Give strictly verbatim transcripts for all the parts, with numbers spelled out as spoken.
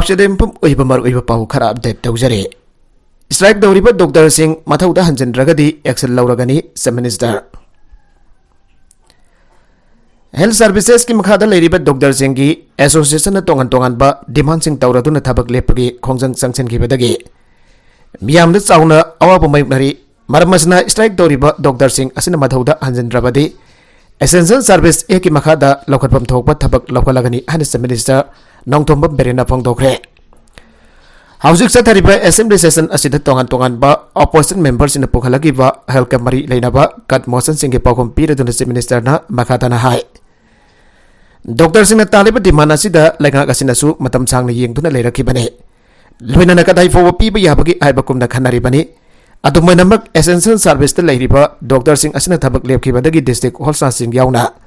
ꯁꯤꯗ ꯃꯤꯄꯨꯝ ꯑꯣꯏꯕ ꯃꯔꯨꯑꯣꯏꯕ ꯄꯥꯎ ꯈꯔ ꯑꯞꯗꯦꯠ ꯇꯧꯖꯔꯤ꯫ ꯁ꯭ꯇ꯭ꯔꯥꯏꯛ ꯇꯧꯔꯤꯕ ꯗꯣꯛꯇꯔꯁꯤꯡ ꯃꯊꯧꯗ ꯍꯟꯖꯤꯟꯗ꯭ꯔꯒꯗꯤ ꯑꯦꯛꯁꯟ ꯂꯧꯔꯒꯅꯤ, ꯆꯤꯐ ꯃꯤꯅꯤꯁꯇꯔ꯫ ꯍꯦꯜꯊ ꯁꯔꯚꯤꯁꯦꯁꯀꯤ ꯃꯈꯥꯗ ꯂꯩꯔꯤꯕ ꯗꯣꯛꯇꯔꯁꯤꯡꯒꯤ ꯑꯦꯁꯣꯁꯤꯌꯦꯁꯟꯅ ꯇꯣꯉꯥꯟ ꯇꯣꯉꯥꯟꯕ ꯗꯤꯃꯥꯟꯁꯤꯡ ꯇꯧꯔꯗꯨꯅ ꯊꯕꯛ ꯂꯦꯞꯄꯒꯤ ꯈꯣꯡꯖꯪ ꯆꯪꯁꯤꯟꯈꯤꯕꯗꯒꯤ ꯃꯤꯌꯥꯝꯗ ꯆꯥꯎꯅ ꯑꯋꯥꯕ ꯃꯥꯌꯣꯛꯅꯔꯤ꯫ ꯃꯔꯝ ꯑꯁꯤꯅ, ꯁ꯭ꯇ꯭ꯔꯥꯏꯛ ꯇꯧꯔꯤꯕ ꯗꯣꯛꯇꯔꯁꯤꯡ ꯑꯁꯤꯅ ꯃꯊꯧꯗ ꯍꯟꯖꯤꯟꯗ꯭ꯔꯕꯗꯤ ꯑꯦꯁꯦꯟꯁꯤꯌꯦꯜ ꯁꯔꯚꯤꯁ ꯑꯦꯛꯀꯤ ꯃꯈꯥꯗ ꯂꯧꯈꯠꯐꯝ ꯊꯣꯛꯄ ꯊꯕꯛ ꯂꯧꯈꯠꯂꯒꯅꯤ ꯍꯥꯏꯅ ꯆꯤꯐ ꯃꯤꯅꯤꯁꯇꯔ ꯅꯣꯡꯊꯣꯝꯕꯝ ꯕꯤꯔꯦꯟꯅ ꯐꯣꯡꯗꯣꯛꯈ꯭ꯔꯦ꯫ ꯍꯧꯖꯤꯛ ꯆꯠꯊꯔꯤꯕ ꯑꯦꯁꯦꯝꯕ꯭ꯂꯤ ꯁꯦꯁꯟ ꯑꯁꯤꯗ ꯇꯣꯉꯥꯟ ꯇꯣꯉꯥꯟꯕ ꯑꯣꯄꯣꯖꯤꯁꯟ ꯃꯦꯝꯕꯔꯁꯤꯡꯅ ꯄꯨꯈꯠꯂꯛꯈꯤꯕ ꯍꯦꯜꯊꯀ ꯃꯔꯤ ꯂꯩꯅꯕ ꯀꯠ ꯃꯣꯁꯟꯁꯤꯡꯒꯤ ꯄꯥꯎꯈꯨꯝ ꯄꯤꯔꯗꯨꯅ ꯆꯤꯐ ꯃꯤꯅꯤꯁꯇꯔꯅ ꯃꯈꯥ ꯇꯥꯅ ꯍꯥꯏ, ꯗꯣꯛꯇꯔꯁꯤꯡꯅ ꯇꯥꯜꯂꯤꯕ ꯗꯤꯃꯥꯟ ꯑꯁꯤꯗ ꯂꯩꯉꯥꯛ ꯑꯁꯤꯅꯁꯨ ꯃꯇꯝ ꯁꯥꯡꯅ ꯌꯦꯡꯗꯨꯅ ꯂꯩꯔꯛꯈꯤꯕꯅꯤ꯫ ꯂꯣꯏꯅꯅ ꯀꯗꯥꯏ ꯐꯥꯎꯕ ꯄꯤꯕ ꯌꯥꯕꯒꯦ ꯍꯥꯏꯕ ꯀꯨꯝꯅ ꯈꯟꯅꯔꯤꯕꯅꯤ꯫ ꯑꯗꯨꯝ ꯑꯣꯏꯅꯃꯛ, ꯑꯦꯁꯦꯟꯁꯤꯌꯦꯜ ꯁꯔꯚꯤꯁꯇ ꯂꯩꯔꯤꯕ ꯗꯣꯛꯇꯔꯁꯤꯡ ꯑꯁꯤꯅ ꯊꯕꯛ ꯂꯦꯞꯈꯤꯕꯗꯒꯤ ꯗꯤꯁꯇ꯭ꯔꯤꯛ ꯍꯣꯁꯄꯤꯇꯥꯜꯁꯤꯡ ꯌꯥꯎꯅ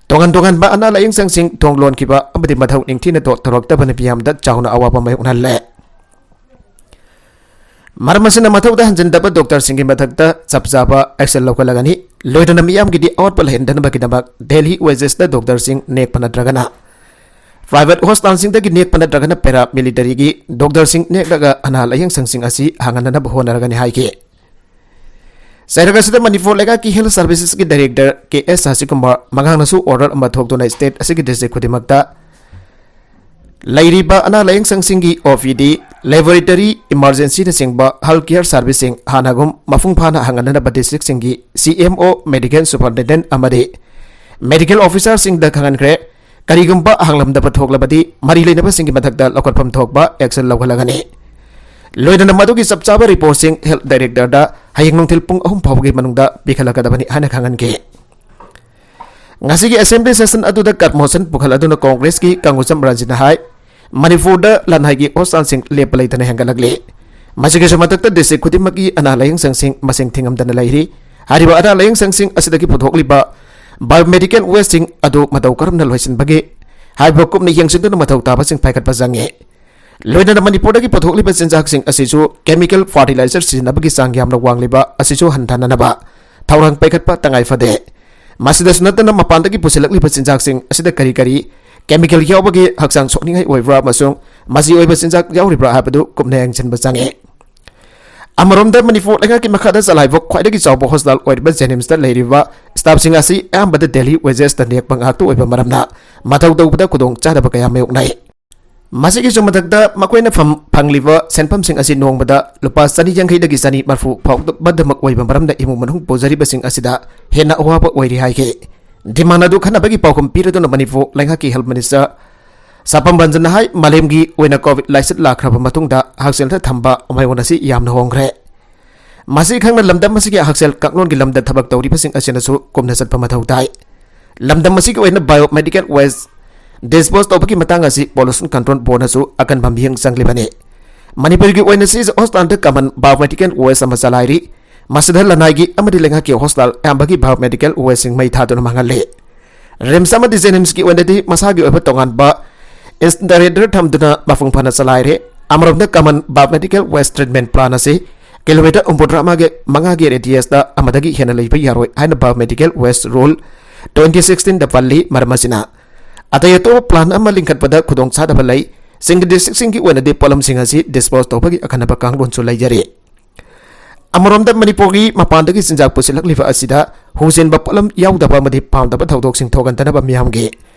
ꯇꯣꯉꯥꯟ ꯇꯣꯉꯥꯟꯕ ꯑꯅꯥ ꯂꯥꯌꯦꯡ ꯁꯪꯁꯤꯡ ꯊꯣꯡ ꯂꯣꯟꯈꯤꯕ ꯑꯃꯗꯤ ꯃꯊꯧ ꯅꯤꯡꯊꯤꯅ ꯇꯧ-, ꯇꯧꯔꯛꯇꯕꯅ ꯃꯤꯌꯥꯝꯗ ꯆꯥꯎꯅ ꯑꯋꯥꯕ ꯃꯥꯌꯣꯛꯅꯍꯜꯂꯦ꯫ ꯃꯔꯝ ꯑꯁꯤꯅ, ꯃꯊꯧꯗ ꯍꯟꯖꯤꯟꯗꯕ ꯗꯣꯛꯇꯔꯁꯤꯡꯒꯤ ꯃꯊꯛꯇ ꯆꯞ ꯆꯥꯕ ꯑꯦꯛꯁꯟ ꯂꯧꯈꯠꯂꯒꯅꯤ꯫ ꯂꯣꯏꯅꯅ ꯃꯤꯌꯥꯝꯒꯤꯗꯤ ꯑꯋꯥꯠꯄ ꯂꯩꯍꯟꯗꯅꯕꯒꯤꯗꯃꯛ ꯗꯦꯜꯂꯤ ꯋꯦꯖꯦꯁꯇ ꯗꯣꯛꯇꯔꯁꯤꯡ ꯅꯦꯛꯄ ꯅꯠꯇ꯭ꯔꯒꯅ ꯄ꯭ꯔꯥꯏꯚꯦꯠ ꯍꯣꯁꯄꯤꯇꯥꯜꯁꯤꯡꯗꯒꯤ ꯅꯦꯛꯄ ꯅꯠꯇ꯭ꯔꯒꯅ ꯄꯦꯔꯥꯃꯤꯂꯤꯇꯔꯤꯒꯤ ꯗꯣꯛꯇꯔꯁꯤꯡ ꯅꯦꯛꯂꯒ ꯑꯅꯥ ꯂꯥꯌꯦꯡ ꯁꯪꯁꯤꯡ ꯑꯁꯤ ꯍꯥꯡꯍꯟꯅꯅꯕ ꯍꯣꯠꯅꯔꯒꯅꯤ ꯍꯥꯏꯈꯤ꯫ ꯆꯩꯔꯛ ꯑꯁꯤꯗ ꯃꯅꯤꯄꯨꯔ ꯂꯩꯉꯥꯛꯀꯤ ꯍꯦꯜꯊ ꯁꯔꯚꯤꯁꯦꯁꯀꯤ ꯗꯥꯏꯔꯦꯛꯇꯔ ꯀꯦ ꯑꯦꯁ ꯁꯥꯁꯤꯀꯨꯃꯥꯔ ꯃꯉꯥꯡꯅꯁꯨ ꯑꯣꯔꯗꯔ ꯑꯃ ꯊꯣꯛꯇꯨꯅ ꯁ꯭ꯇꯦꯠ ꯑꯁꯤꯒꯤ ꯗꯤꯁꯇ꯭ꯔꯤꯛ ꯈꯨꯗꯤꯡꯃꯛꯇ ꯂꯩꯔꯤꯕ ꯑꯅꯥ ꯂꯥꯌꯦꯡ ꯁꯪꯁꯤꯡꯒꯤ ꯑꯣ ꯄꯤ ꯗꯤ, ꯂꯦꯕꯣꯔꯦꯇꯔꯤ, ꯏꯃꯥꯔꯖꯦꯟꯁꯤꯅꯆꯤꯡꯕ ꯍꯦꯜꯊ ꯀꯤꯌꯔ ꯁꯔꯚꯤꯁꯁꯤꯡ ꯍꯥꯟꯅꯒꯨꯝ ꯃꯄꯨꯡ ꯐꯥꯅ ꯍꯥꯡꯍꯟꯅꯅꯕ ꯗꯤꯁꯇ꯭ꯔꯤꯛꯁꯤꯡꯒꯤ ꯁꯤ ꯑꯦꯝ ꯑꯣ, ꯃꯦꯗꯤꯀꯦꯜ ꯁꯨꯄꯔꯤꯟꯇꯦꯟꯗꯦꯟꯠ ꯑꯃꯗꯤ ꯃꯦꯗꯤꯀꯦꯜ ꯑꯣꯐꯤꯁꯥꯔꯁꯤꯡꯗ ꯈꯪꯍꯟꯈ꯭ꯔꯦ꯫ ꯀꯔꯤꯒꯨꯝꯕ ꯍꯥꯡꯂꯝꯗꯕ ꯊꯣꯛꯂꯕꯗꯤ ꯃꯔꯤ ꯂꯩꯅꯕꯁꯤꯡꯒꯤ ꯃꯊꯛꯇ ꯂꯧꯈꯠꯐꯝ ꯊꯣꯛꯄ ꯑꯦꯛꯁꯟ ꯂꯧꯈꯠꯂꯒꯅꯤ꯫ ꯂꯣꯏꯅꯅ ꯃꯗꯨꯒꯤ ꯆꯞ ꯆꯥꯕ ꯔꯤꯄꯣꯔꯠꯁꯤꯡ ꯍꯦꯜꯊ ꯗꯥꯏꯔꯦꯛꯇꯔꯗ ꯍꯌꯦꯡ ꯅꯨꯡꯊꯤꯜ ꯄꯨꯡ ꯑꯍꯨꯝ ꯐꯥꯎꯕꯒꯤ ꯃꯅꯨꯡꯗ ꯄꯤꯈꯠꯂꯛꯀꯗꯕꯅꯤ ꯍꯥꯏꯅ ꯈꯪꯍꯟꯈꯤ꯫ ꯉꯁꯤꯒꯤ ꯑꯦꯁꯦꯝꯕ꯭ꯂꯤ ꯁꯦꯁꯟ ꯑꯗꯨꯗ ꯀꯠ ꯃꯣꯁꯟ ꯄꯨꯈꯠꯂꯗꯨꯅ ꯀꯣꯡꯒ꯭ꯔꯦꯁꯀꯤ ꯀꯪꯒꯨꯖꯝ ꯔꯟꯖꯤꯠꯅ ꯍꯥꯏ, ꯃꯅꯤꯄꯨꯔꯗ ꯂꯅꯥꯏꯒꯤ ꯍꯣꯁꯄꯤꯇꯥꯜꯁꯤꯡ ꯂꯦꯞꯄ ꯂꯩꯇꯅ ꯍꯦꯟꯒꯠꯂꯛꯂꯤ꯫ ꯃꯁꯤꯒꯤꯁꯨ ꯃꯊꯛꯇ ꯗꯤꯁꯇ꯭ꯔꯤꯛ ꯈꯨꯗꯤꯡꯃꯛꯀꯤ ꯑꯅꯥ ꯂꯥꯌꯦꯡ ꯁꯪꯁꯤꯡ ꯃꯁꯤꯡ ꯊꯤꯉꯝꯗꯅ ꯂꯩꯔꯤ꯫ ꯍꯥꯏꯔꯤꯕ ꯑꯅꯥ ꯂꯥꯌꯦꯡ ꯁꯪꯁꯤꯡ ꯑꯁꯤꯗꯒꯤ ꯄꯨꯊꯣꯛꯂꯤꯕ ꯕꯥꯏꯑꯣꯃꯦꯗꯤꯀꯦꯜ ꯋꯦꯁꯁꯤꯡ ꯑꯗꯨ ꯃꯇꯧ ꯀꯔꯝꯅ ꯂꯣꯏꯁꯤꯟꯕꯒꯦ ꯍꯥꯏꯕ ꯀꯨꯞꯅ ꯌꯦꯡꯁꯤꯟꯗꯨꯅ ꯃꯊꯧ ꯇꯥꯕꯁꯤꯡ ꯄꯥꯏꯈꯠꯄ ꯆꯪꯉꯤ꯫ ꯂꯣꯏꯅꯅ ꯃꯅꯤꯄꯨꯔꯗꯒꯤ ꯄꯨꯊꯣꯛꯂꯤꯕ ꯆꯤꯟꯖꯥꯛꯁꯤꯡ ꯑꯁꯤꯁꯨ ꯀꯦꯃꯤꯀꯦꯜ ꯐꯔꯇꯤꯂꯥꯏꯖꯔ ꯁꯤꯖꯤꯟꯅꯕꯒꯤ ꯆꯥꯡ ꯌꯥꯝꯅ ꯋꯥꯡꯂꯤꯕ ꯑꯁꯤꯁꯨ ꯍꯟꯊꯅꯅꯕ ꯊꯧꯔꯥꯡ ꯄꯥꯏꯈꯠꯄ ꯇꯉꯥꯏ ꯐꯗꯦ꯫ ꯃꯁꯤꯗꯁꯨ ꯅꯠꯇꯅ ꯃꯄꯥꯟꯗꯒꯤ ꯄꯨꯁꯤꯜꯂꯛꯂꯤꯕ ꯆꯤꯟꯖꯥꯛꯁꯤꯡ ꯑꯁꯤꯗ ꯀꯔꯤ ꯀꯔꯤ ꯀꯦꯃꯤꯀꯦꯜ ꯌꯥꯎꯕꯒꯤ ꯍꯛꯆꯥꯡ ꯁꯣꯛꯅꯤꯡꯉꯥꯏ ꯑꯣꯏꯕ꯭ꯔꯥ ꯑꯃꯁꯨꯡ ꯃꯆꯤ ꯑꯣꯏꯕ ꯆꯤꯟꯖꯥꯛ ꯌꯥꯎꯔꯤꯕ꯭ꯔꯥ ꯍꯥꯏꯕꯗꯨ ꯀꯨꯞꯅ ꯌꯦꯡꯁꯤꯟꯕ ꯆꯪꯉꯤ꯫ ꯑꯃꯔꯣꯝꯗ, ꯃꯅꯤꯄꯨꯔ ꯂꯩꯉꯥꯛꯀꯤ ꯃꯈꯥꯗ ꯆꯂꯥꯏꯕ ꯈ꯭ꯋꯥꯏꯗꯒꯤ ꯆꯥꯎꯕ ꯍꯣꯁꯄꯤꯇꯥꯜ ꯑꯣꯏꯔꯤꯕ ꯖꯦꯅꯤꯝꯁꯇ ꯂꯩꯔꯤꯕ ꯁ꯭ꯇꯥꯐꯁꯤꯡ ꯑꯁꯤ ꯑꯌꯥꯝꯕꯗ ꯗꯦꯂꯤ ꯋꯦꯖꯦꯁꯇ ꯅꯦꯛꯄ ꯉꯥꯛꯇ ꯑꯣꯏꯕ ꯃꯔꯝꯅ ꯃꯊꯧ ꯇꯧꯕꯗ ꯈꯨꯗꯣꯡ ꯆꯥꯗꯕ ꯀꯌꯥ ꯃꯥꯌꯣꯛꯅꯩ꯫ ꯃꯁꯤꯒꯤꯁꯨ ꯃꯊꯛꯇ, ꯃꯈꯣꯏꯅ ꯐꯪ-, ꯐꯪꯂꯤꯕ ꯁꯦꯟꯐꯝꯁꯤꯡ ꯑꯁꯤ ꯅꯣꯡꯃꯗ ꯂꯨꯄꯥ ꯆꯅꯤ ꯌꯥꯡꯈꯩꯗꯒꯤ ꯆꯅꯤ ꯃꯔꯐꯨ ꯐꯥꯎꯕꯗꯃꯛ ꯑꯣꯏꯕ ꯃꯔꯝꯅ ꯏꯃꯨꯡ ꯃꯅꯨꯡ ꯄꯨꯖꯔꯤꯕꯁꯤꯡ ꯑꯁꯤꯗ ꯍꯦꯟꯅ ꯑꯋꯥꯕ ꯑꯣꯏꯔꯤ ꯍꯥꯏꯈꯤ꯫ ꯗꯤꯃꯥꯟ ꯑꯗꯨ ꯈꯟꯅꯕꯒꯤ ꯄꯥꯎꯈꯨꯝ ꯄꯤꯔꯗꯨꯅ ꯃꯅꯤꯄꯨꯔ ꯂꯩꯉꯥꯛꯀꯤ ꯍꯦꯜꯊ ꯃꯤꯅꯤꯁꯇꯔ ꯁꯥꯄꯝ ꯔꯟꯖꯟꯅ ꯍꯥꯏ, ꯃꯥꯂꯦꯝꯒꯤ ꯑꯣꯏꯅ ꯀꯣꯚꯤꯗ ꯂꯥꯏꯆꯠ ꯂꯥꯛꯈ꯭ꯔꯕ ꯃꯇꯨꯡꯗ ꯍꯛꯁꯦꯜꯗ ꯊꯝꯕ ꯃꯑꯣꯡ ꯑꯁꯤ ꯌꯥꯝꯅ ꯍꯣꯡꯈ꯭ꯔꯦ꯫ ꯃꯁꯤ ꯈꯪꯅ ꯂꯝꯗꯝ ꯑꯁꯤꯒꯤ ꯍꯛꯁꯦꯜ ꯀꯥꯡꯂꯣꯟꯒꯤ ꯂꯝꯗ ꯊꯕꯛ ꯇꯧꯔꯤꯕꯁꯤꯡ ꯑꯁꯤꯅꯁꯨ ꯀꯨꯞꯅ ꯆꯠꯄ ꯃꯊꯧ ꯇꯥꯏ꯫ ꯂꯝꯗꯝ ꯑꯁꯤꯒꯤ ꯑꯣꯏꯅ biomedical waste dispose ꯇꯧꯕꯒꯤ ꯃꯇꯥꯡ ꯑꯁꯤ Pollution Control Board ꯅꯁꯨ ꯑꯀꯟꯕ ꯃꯤꯠꯌꯦꯡ ꯆꯪꯂꯤꯕꯅꯤ꯫ ꯃꯅꯤꯄꯨꯔꯒꯤ ꯑꯣꯏꯅ ꯁꯤꯖ ꯍꯣꯁꯄꯤꯇꯥꯜꯗ common biomedical waste ꯑꯃ ꯆꯂꯥꯏꯔꯤ꯫ ꯃꯁꯤꯗ ꯂꯅꯥꯏꯒꯤ ꯑꯃꯗꯤ ꯂꯩꯉꯥꯛꯀꯤ ꯍꯣꯁꯄꯤꯇꯥꯜ ꯑꯌꯥꯝꯕꯒꯤ biomedical waste ꯁꯤꯡ ꯃꯩ ꯊꯥꯗꯨꯅ ꯃꯥꯡꯍꯜꯂꯤ꯫ ꯔꯤꯝꯁ ꯑꯃꯗꯤ ꯖꯦꯅꯤꯝꯁꯀꯤ ꯑꯣꯏꯅꯗꯤ ꯃꯁꯥꯒꯤ ꯑꯣꯏꯕ ꯇꯣꯉꯥꯟꯕ incinerator ꯊꯝꯗꯨꯅ ꯃꯄꯨꯡ ꯐꯥꯅ ꯆꯂꯥꯏꯔꯦ꯫ ꯑꯃꯔꯣꯝꯗ, common biomedical waste treatment plant ꯑꯁꯤ ꯀꯤꯂꯣꯃꯤꯇꯔ ꯍꯨꯝꯐꯨꯇꯔꯥ ꯃꯉꯥꯒꯤ radius ꯇ ꯑꯃꯗꯒꯤ ꯍꯦꯟꯅ ꯂꯩꯕ ꯌꯥꯔꯣꯏ ꯍꯥꯏꯅ Biomedical Waste Rule twenty sixteen ꯗ ꯄꯜꯂꯤ꯫ ꯃꯔꯝ ꯑꯁꯤꯅ, ꯑꯇꯩ ꯑꯇꯣꯞꯄ plant ꯑꯃ ꯂꯤꯡꯈꯠꯄꯗ ꯈꯨꯗꯣꯡꯆꯥꯗꯕ ꯂꯩ꯫ ꯁꯤꯡꯒꯤ district ꯁꯤꯡꯒꯤ ꯑꯣꯏꯅꯗꯤ ꯄꯣꯠꯂꯝꯁꯤꯡ ꯑꯁꯤ dispose ꯇꯧꯕꯒꯤ ꯑꯈꯟꯅꯕ ꯀꯥꯡꯂꯣꯟꯁꯨ ꯂꯩꯖꯔꯤ꯫ ꯑꯃꯔꯣꯝꯗ, ꯃꯅꯤꯄꯨꯔꯒꯤ ꯃꯄꯥꯟꯗꯒꯤ ꯆꯤꯟꯖꯥꯛ ꯄꯨꯁꯤꯜꯂꯛꯂꯤꯕ ꯑꯁꯤꯗ ꯍꯨꯖꯤꯟꯕ ꯄꯣꯠꯂꯝ ꯌꯥꯎꯗꯕ ꯑꯃꯗꯤ ꯄꯥꯝꯗꯕ ꯊꯧꯗꯣꯛꯁꯤꯡ ꯊꯣꯛꯍꯟꯗꯅꯕ ꯃꯤꯌꯥꯝꯒꯤ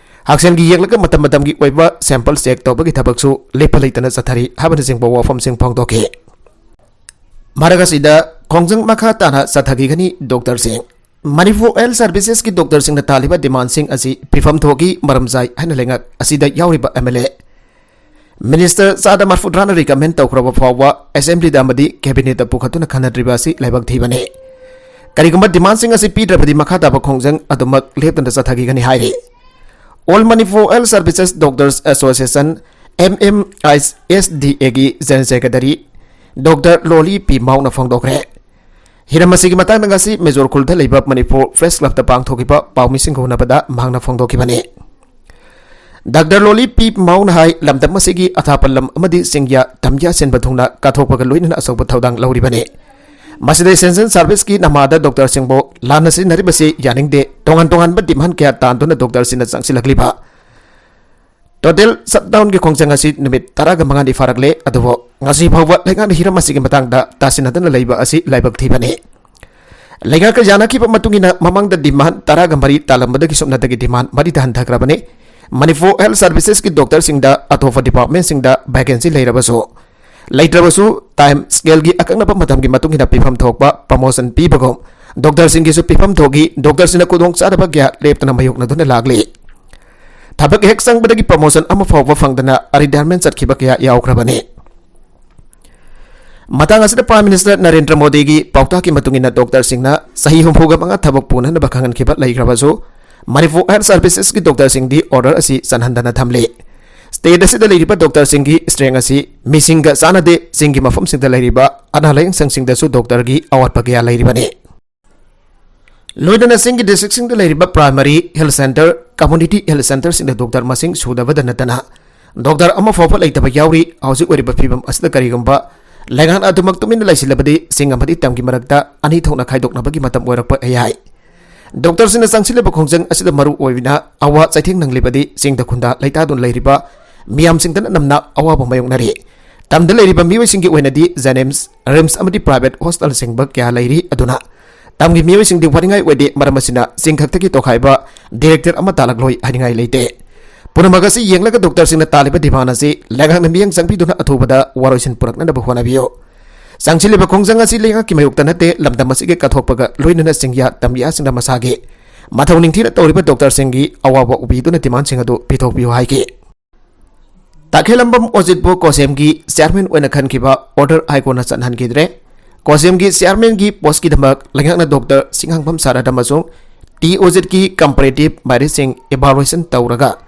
ꯍꯛꯁꯦꯜꯒꯤ ꯌꯦꯡꯂꯒ ꯃꯇꯝ ꯃꯇꯝꯒꯤ ꯑꯣꯏꯕ sample check ꯇꯧꯕꯒꯤ ꯊꯕꯛꯁꯨ ꯂꯦꯞꯄ ꯂꯩꯇꯅ ꯆꯠꯊꯔꯤ ꯍꯥꯏꯕꯅꯆꯤꯡꯕ ꯋꯥꯐꯝꯁꯤꯡ ꯐꯣꯡꯗꯣꯛꯈꯤ꯫ ꯃꯔꯛ ꯑꯁꯤꯗ, ꯈꯣꯡꯖꯪ ꯃꯈꯥ ꯇꯥꯅ ꯆꯠꯊꯈꯤꯒꯅꯤ꯫ ꯗꯣꯛꯇꯔꯁꯤꯡ, ꯃꯅꯤꯄꯨꯔ ꯍꯦꯜꯊ ꯁꯔꯚꯤꯁꯦꯁꯀꯤ ꯗꯣꯛꯇꯔꯁꯤꯡꯅ ꯇꯥꯜꯂꯤꯕ ꯗꯤꯃꯥꯟꯁꯤꯡ ꯑꯁꯤ ꯐꯤꯐꯝ ꯊꯣꯛꯏ꯫ ꯃꯔꯝ ꯆꯥꯏ ꯍꯥꯏꯅ ꯂꯩꯉꯥꯛ ꯑꯁꯤꯗ ꯌꯥꯎꯔꯤꯕ ꯑꯦꯝ ꯑꯦꯜ ꯑꯦ ꯃꯤꯅꯤꯁꯇꯔ ꯆꯥꯗ ꯃꯔꯐꯨꯇꯔꯥꯅ recommend ꯇꯧꯈ꯭ꯔꯕ ꯐꯥꯎꯕ ꯑꯦꯁꯦꯝꯕ꯭ꯂꯤꯗ ꯑꯃꯗꯤ ꯀꯦꯕꯤꯅꯦꯠꯇ ꯄꯨꯈꯠꯇꯨꯅ ꯈꯟꯅꯗ꯭ꯔꯤꯕ ꯑꯁꯤ ꯂꯥꯏꯕꯛ ꯊꯤꯕꯅꯤ꯫ ꯀꯔꯤꯒꯨꯝꯕ ꯗꯤꯃꯥꯟꯁꯤꯡ ꯑꯁꯤ ꯄꯤꯗ꯭ꯔꯕꯗꯤ, ꯃꯈꯥ ꯇꯥꯕ ꯈꯣꯡꯖꯪ ꯑꯗꯨꯃꯛ ꯂꯦꯞꯇꯅ ꯆꯠꯊꯈꯤꯒꯅꯤ ꯍꯥꯏꯔꯤ꯫ All Manipur Health Services Doctors Association, M M H S D A ꯒꯤ General Secretary ꯗꯣꯛꯇꯔ ꯂꯣꯂꯤ ꯄꯤ ꯃꯥꯎꯅ ꯐꯣꯡꯗꯣꯛꯈ꯭ꯔꯦ꯫ ꯍꯤꯔꯝ ꯑꯁꯤꯒꯤ ꯃꯇꯥꯡꯗ ꯉꯁꯤ ꯃꯦꯖꯣꯔ ꯈꯨꯜꯗ ꯂꯩꯕ ꯃꯅꯤꯄꯨꯔ ꯄ꯭ꯔꯦꯁ ꯀ꯭ꯂꯕꯇ ꯄꯥꯡꯊꯣꯛꯈꯤꯕ ꯄꯥꯎꯃꯤꯁꯤꯡꯒ ꯎꯅꯕꯗ ꯃꯍꯥꯛꯅ ꯐꯣꯡꯗꯣꯛꯈꯤꯕꯅꯤ꯫ ꯗꯥꯛꯇꯔ ꯂꯣꯂꯤ ꯄꯤ ꯃꯥꯎꯅ ꯍꯥꯏ, ꯂꯝꯗꯝ ꯑꯁꯤꯒꯤ ꯑꯊꯥꯞꯄ ꯂꯝ ꯑꯃꯗꯤ ꯆꯤꯡꯌꯥ ꯇꯝꯌꯥ ꯁꯤꯟꯕ ꯊꯨꯡꯅ ꯀꯠꯊꯣꯛꯄꯒ ꯂꯣꯏꯅꯅ ꯑꯆꯧꯕ ꯊꯧꯗꯥꯡ ꯂꯧꯔꯤꯕꯅꯤ꯫ ꯃꯁꯤꯗ essential service ꯀꯤ ꯅꯃꯥꯗ ꯗꯣꯛꯇꯔꯁꯤꯡꯕꯨ ꯂꯥꯟꯅ ꯁꯤꯖꯤꯟꯅꯔꯤꯕꯁꯤ ꯌꯥꯅꯤꯡꯗꯦ꯫ ꯇꯣꯉꯥꯟ ꯇꯣꯉꯥꯟꯕ demand ꯀꯌꯥ ꯇꯥꯟꯗꯨꯅ ꯗꯣꯛꯇꯔꯁꯤꯡꯅ ꯆꯪꯁꯤꯜꯂꯛꯂꯤꯕ Total shutdownꯒꯤ ꯈꯣꯡꯖꯪ ꯑꯁꯤ ꯅꯨꯃꯤꯠ ꯇꯔꯥꯒ ꯃꯉꯥꯅꯤ ꯐꯥꯔꯛꯂꯦ, ꯑꯗꯨꯕꯨ ꯉꯁꯤ ꯐꯥꯎꯕ ꯂꯩꯉꯥꯛꯅ ꯍꯤꯔꯝ ꯑꯁꯤꯒꯤ ꯃꯇꯥꯡꯗ ꯇꯥꯁꯤꯟꯅꯗꯅ ꯂꯩꯕ ꯑꯁꯤ ꯂꯥꯏꯕꯛ ꯊꯤꯕꯅꯤ꯫ ꯂꯩꯉꯥꯛꯀ ꯌꯥꯅꯈꯤꯕ ꯃꯇꯨꯡ ꯏꯟꯅ ꯃꯃꯥꯡꯗ demand ꯇꯔꯥꯒ ꯃꯔꯤ ꯇꯥꯜꯂꯝꯕꯗꯒꯤ ꯁꯨꯞꯅꯇꯒꯤ demand ꯃꯔꯤꯗ ꯍꯟꯊꯈ꯭ꯔꯕꯅꯤ꯫ ꯃꯅꯤꯄꯨꯔ health servicesꯀꯤ doctorꯁꯤꯡꯗ ꯑꯇꯣꯞꯄ departmentꯁꯤꯡꯗ vacancy ꯂꯩꯔꯕꯁꯨ, ꯂꯩꯇ꯭ꯔꯕꯁꯨ time scaledꯒꯤ ꯑꯀꯛꯅꯕ ꯃꯇꯝꯒꯤ ꯃꯇꯨꯡ ꯏꯟꯅ ꯄꯤꯐꯝ ꯊꯣꯛꯄ promotion ꯄꯤꯕꯒꯨꯝ doctorꯁꯤꯡꯒꯤꯁꯨ ꯄꯤꯐꯝ ꯊꯣꯛꯏ꯫ Doctorꯁꯤꯡꯅ ꯈꯨꯗꯣꯡꯆꯥꯗꯕ ꯀꯌꯥ ꯂꯦꯞꯇꯅ ꯃꯥꯌꯣꯛꯅꯗꯨꯅ ꯂꯥꯛꯂꯤ꯫ ꯊꯕꯛ ꯍꯦꯛ ꯆꯪꯕꯗꯒꯤ promotion ꯑꯃ ꯐꯥꯎꯕ ꯐꯪꯗꯅ retirement ꯆꯠꯈꯤꯕ ꯀꯌꯥ ꯌꯥꯎꯈ꯭ꯔꯕꯅꯤ꯫ ꯃꯇꯥꯡ ꯑꯁꯤꯗ Prime Minister ꯅꯔꯦꯟꯗ꯭ꯔ ꯃꯣꯗꯤꯒꯤ ꯄꯥꯎꯇꯥꯛꯀꯤ ꯃꯇꯨꯡ ꯏꯟꯅ doctorꯁꯤꯡꯅ ꯆꯍꯤ ꯍꯨꯝꯐꯨꯒ ꯃꯉꯥ ꯊꯕꯛ ꯄꯨꯅꯅꯕ ꯈꯪꯍꯟꯈꯤꯕ ꯂꯩꯈ꯭ꯔꯕꯁꯨ, ꯃꯅꯤꯄꯨꯔ health servicesꯀꯤ doctorꯁꯤꯡꯗꯤ order ꯑꯁꯤ ꯆꯟꯍꯟꯗꯅ ꯊꯝꯂꯤ꯫ State ꯑꯁꯤꯗ ꯂꯩꯔꯤꯕ doctorꯁꯤꯡꯒꯤ strength ꯑꯁꯤ ꯃꯤꯁꯤꯡꯒ ꯆꯥꯟꯅꯗꯦ꯫ ꯆꯤꯡꯒꯤ ꯃꯐꯝꯁꯤꯡꯗ ꯂꯩꯔꯤꯕ ꯑꯅꯥ ꯂꯥꯌꯦꯡ ꯁꯪꯁꯤꯡꯗꯁꯨ doctorꯒꯤ ꯑꯋꯥꯠꯄ ꯀꯌꯥ ꯂꯩꯔꯤꯕꯅꯤ꯫ ꯂꯣꯏꯅꯅ ꯆꯤꯡꯒꯤ districtꯁꯤꯡꯗ ꯂꯩꯔꯤꯕ primary health centre, community health centreꯁꯤꯡꯗ doctor ꯃꯁꯤꯡ ꯁꯨꯗꯕꯗ ꯅꯠꯇꯅ doctor ꯑꯃ ꯐꯥꯎꯕ ꯂꯩꯇꯕ ꯌꯥꯎꯔꯤ꯫ ꯍꯧꯖꯤꯛ ꯑꯣꯏꯔꯤꯕ ꯐꯤꯕꯝ ꯑꯁꯤꯗ ꯀꯔꯤꯒꯨꯝꯕ ꯂꯩꯉꯥꯛꯅ ꯑꯗꯨꯃꯛ ꯇꯨꯃꯤꯟꯅ ꯂꯩꯁꯤꯜꯂꯕꯗꯤ ꯆꯤꯡ ꯑꯃꯗꯤ ꯇꯝꯒꯤ ꯃꯔꯛꯇ ꯑꯅꯤ ꯊꯣꯛꯅ ꯈꯥꯏꯗꯣꯛꯅꯕꯒꯤ ꯃꯇꯝ ꯑꯣꯏꯔꯛꯄ ꯌꯥꯏ꯫ Doctorꯁꯤꯡꯅ ꯆꯪꯁꯤꯜꯂꯤꯕ ꯈꯣꯡꯖꯪ ꯑꯁꯤꯗ ꯃꯔꯨ ꯑꯣꯏꯅ ꯑꯋꯥ ꯆꯩꯊꯦꯡ ꯅꯪꯂꯤꯕꯗꯤ ꯆꯤꯡꯗ ꯈꯨꯟꯗ ꯂꯩꯇꯥꯗꯨꯅ ꯂꯩꯔꯤꯕ ꯃꯤꯌꯥꯝꯁꯤꯡꯗꯅ ꯅꯝꯅ ꯑꯋꯥꯕ ꯃꯥꯌꯣꯛꯅꯔꯤ꯫ ꯇꯝꯗ ꯂꯩꯔꯤꯕ ꯃꯤꯑꯣꯏꯁꯤꯡꯒꯤ ꯑꯣꯏꯅꯗꯤ JNIMS, RIMS ꯑꯃꯗꯤ private hostelꯁꯤꯡꯕ ꯀꯌꯥ ꯂꯩꯔꯤ꯫ ꯑꯗꯨꯅ ꯇꯝꯒꯤ ꯃꯤꯑꯣꯏꯁꯤꯡꯗꯤ ꯋꯥꯅꯤꯡꯉꯥꯏ ꯑꯣꯏꯗꯦ꯫ ꯃꯔꯝ ꯑꯁꯤꯅ ꯆꯤꯡ ꯈꯛꯇꯒꯤ ꯇꯣꯈꯥꯏꯕ director ꯑꯃ ꯇꯥꯜꯂꯛꯂꯣꯏ ꯍꯥꯏꯅꯤꯡꯉꯥꯏ ꯂꯩꯇꯦ꯫ ꯄꯨꯝꯅꯃꯛ ꯑꯁꯤ ꯌꯦꯡꯂꯒ doctorꯁꯤꯡꯅ ꯇꯥꯜꯂꯤꯕ demand ꯑꯁꯤ ꯂꯩꯉꯥꯛꯅ ꯃꯤꯠꯌꯦꯡ ꯆꯪꯕꯤꯗꯨꯅ ꯑꯊꯨꯕꯗ ꯋꯥꯔꯣꯏꯁꯤꯟ ꯄꯨꯔꯛꯅꯅꯕ ꯍꯣꯠꯅꯕꯤꯌꯨ꯫ ꯆꯪꯁꯤꯜꯂꯤꯕ ꯈꯣꯡꯖꯪ ꯑꯁꯤ ꯂꯩꯉꯥꯛꯀꯤ ꯃꯥꯌꯣꯛꯇ ꯅꯠꯇꯦ, ꯂꯝꯗꯝ ꯑꯁꯤꯒꯤ ꯀꯠꯊꯣꯛꯄꯒ ꯂꯣꯏꯅꯅ ꯆꯤꯡꯌꯥ ꯇꯝꯌꯥꯁꯤꯡꯅ ꯃꯁꯥꯒꯤ ꯃꯊꯧ ꯅꯤꯡꯊꯤꯅ ꯇꯧꯔꯤꯕ doctorꯁꯤꯡꯒꯤ ꯑꯋꯥꯕ ꯎꯕꯤꯗꯨꯅ demandꯁꯤꯡ ꯑꯗꯨ ꯄꯤꯊꯣꯛꯄꯤꯌꯨ ꯍꯥꯏꯈꯤ꯫ ꯇꯈꯦꯂꯝꯕꯝ ꯑꯣꯖꯤꯠꯄꯨ ꯀꯣꯁꯦꯝꯒꯤ chairman ꯑꯣꯏꯅ ꯈꯟꯈꯤꯕ order High Courtꯅ ꯆꯠꯍꯟꯈꯤꯗ꯭ꯔꯦ꯫ ꯀꯣꯁꯦꯝꯒꯤ chairmanꯒꯤ postꯀꯤꯗꯃꯛ ꯂꯩꯉꯥꯛꯅ doctor ꯁꯤꯡꯍꯥꯡꯕꯝ ꯁꯥꯔꯠ ꯑꯃꯁꯨꯡ ꯇꯤ ꯑꯣꯖꯤꯠꯀꯤ comparative meritꯁꯤꯡ evaluation ꯇꯧꯔꯒ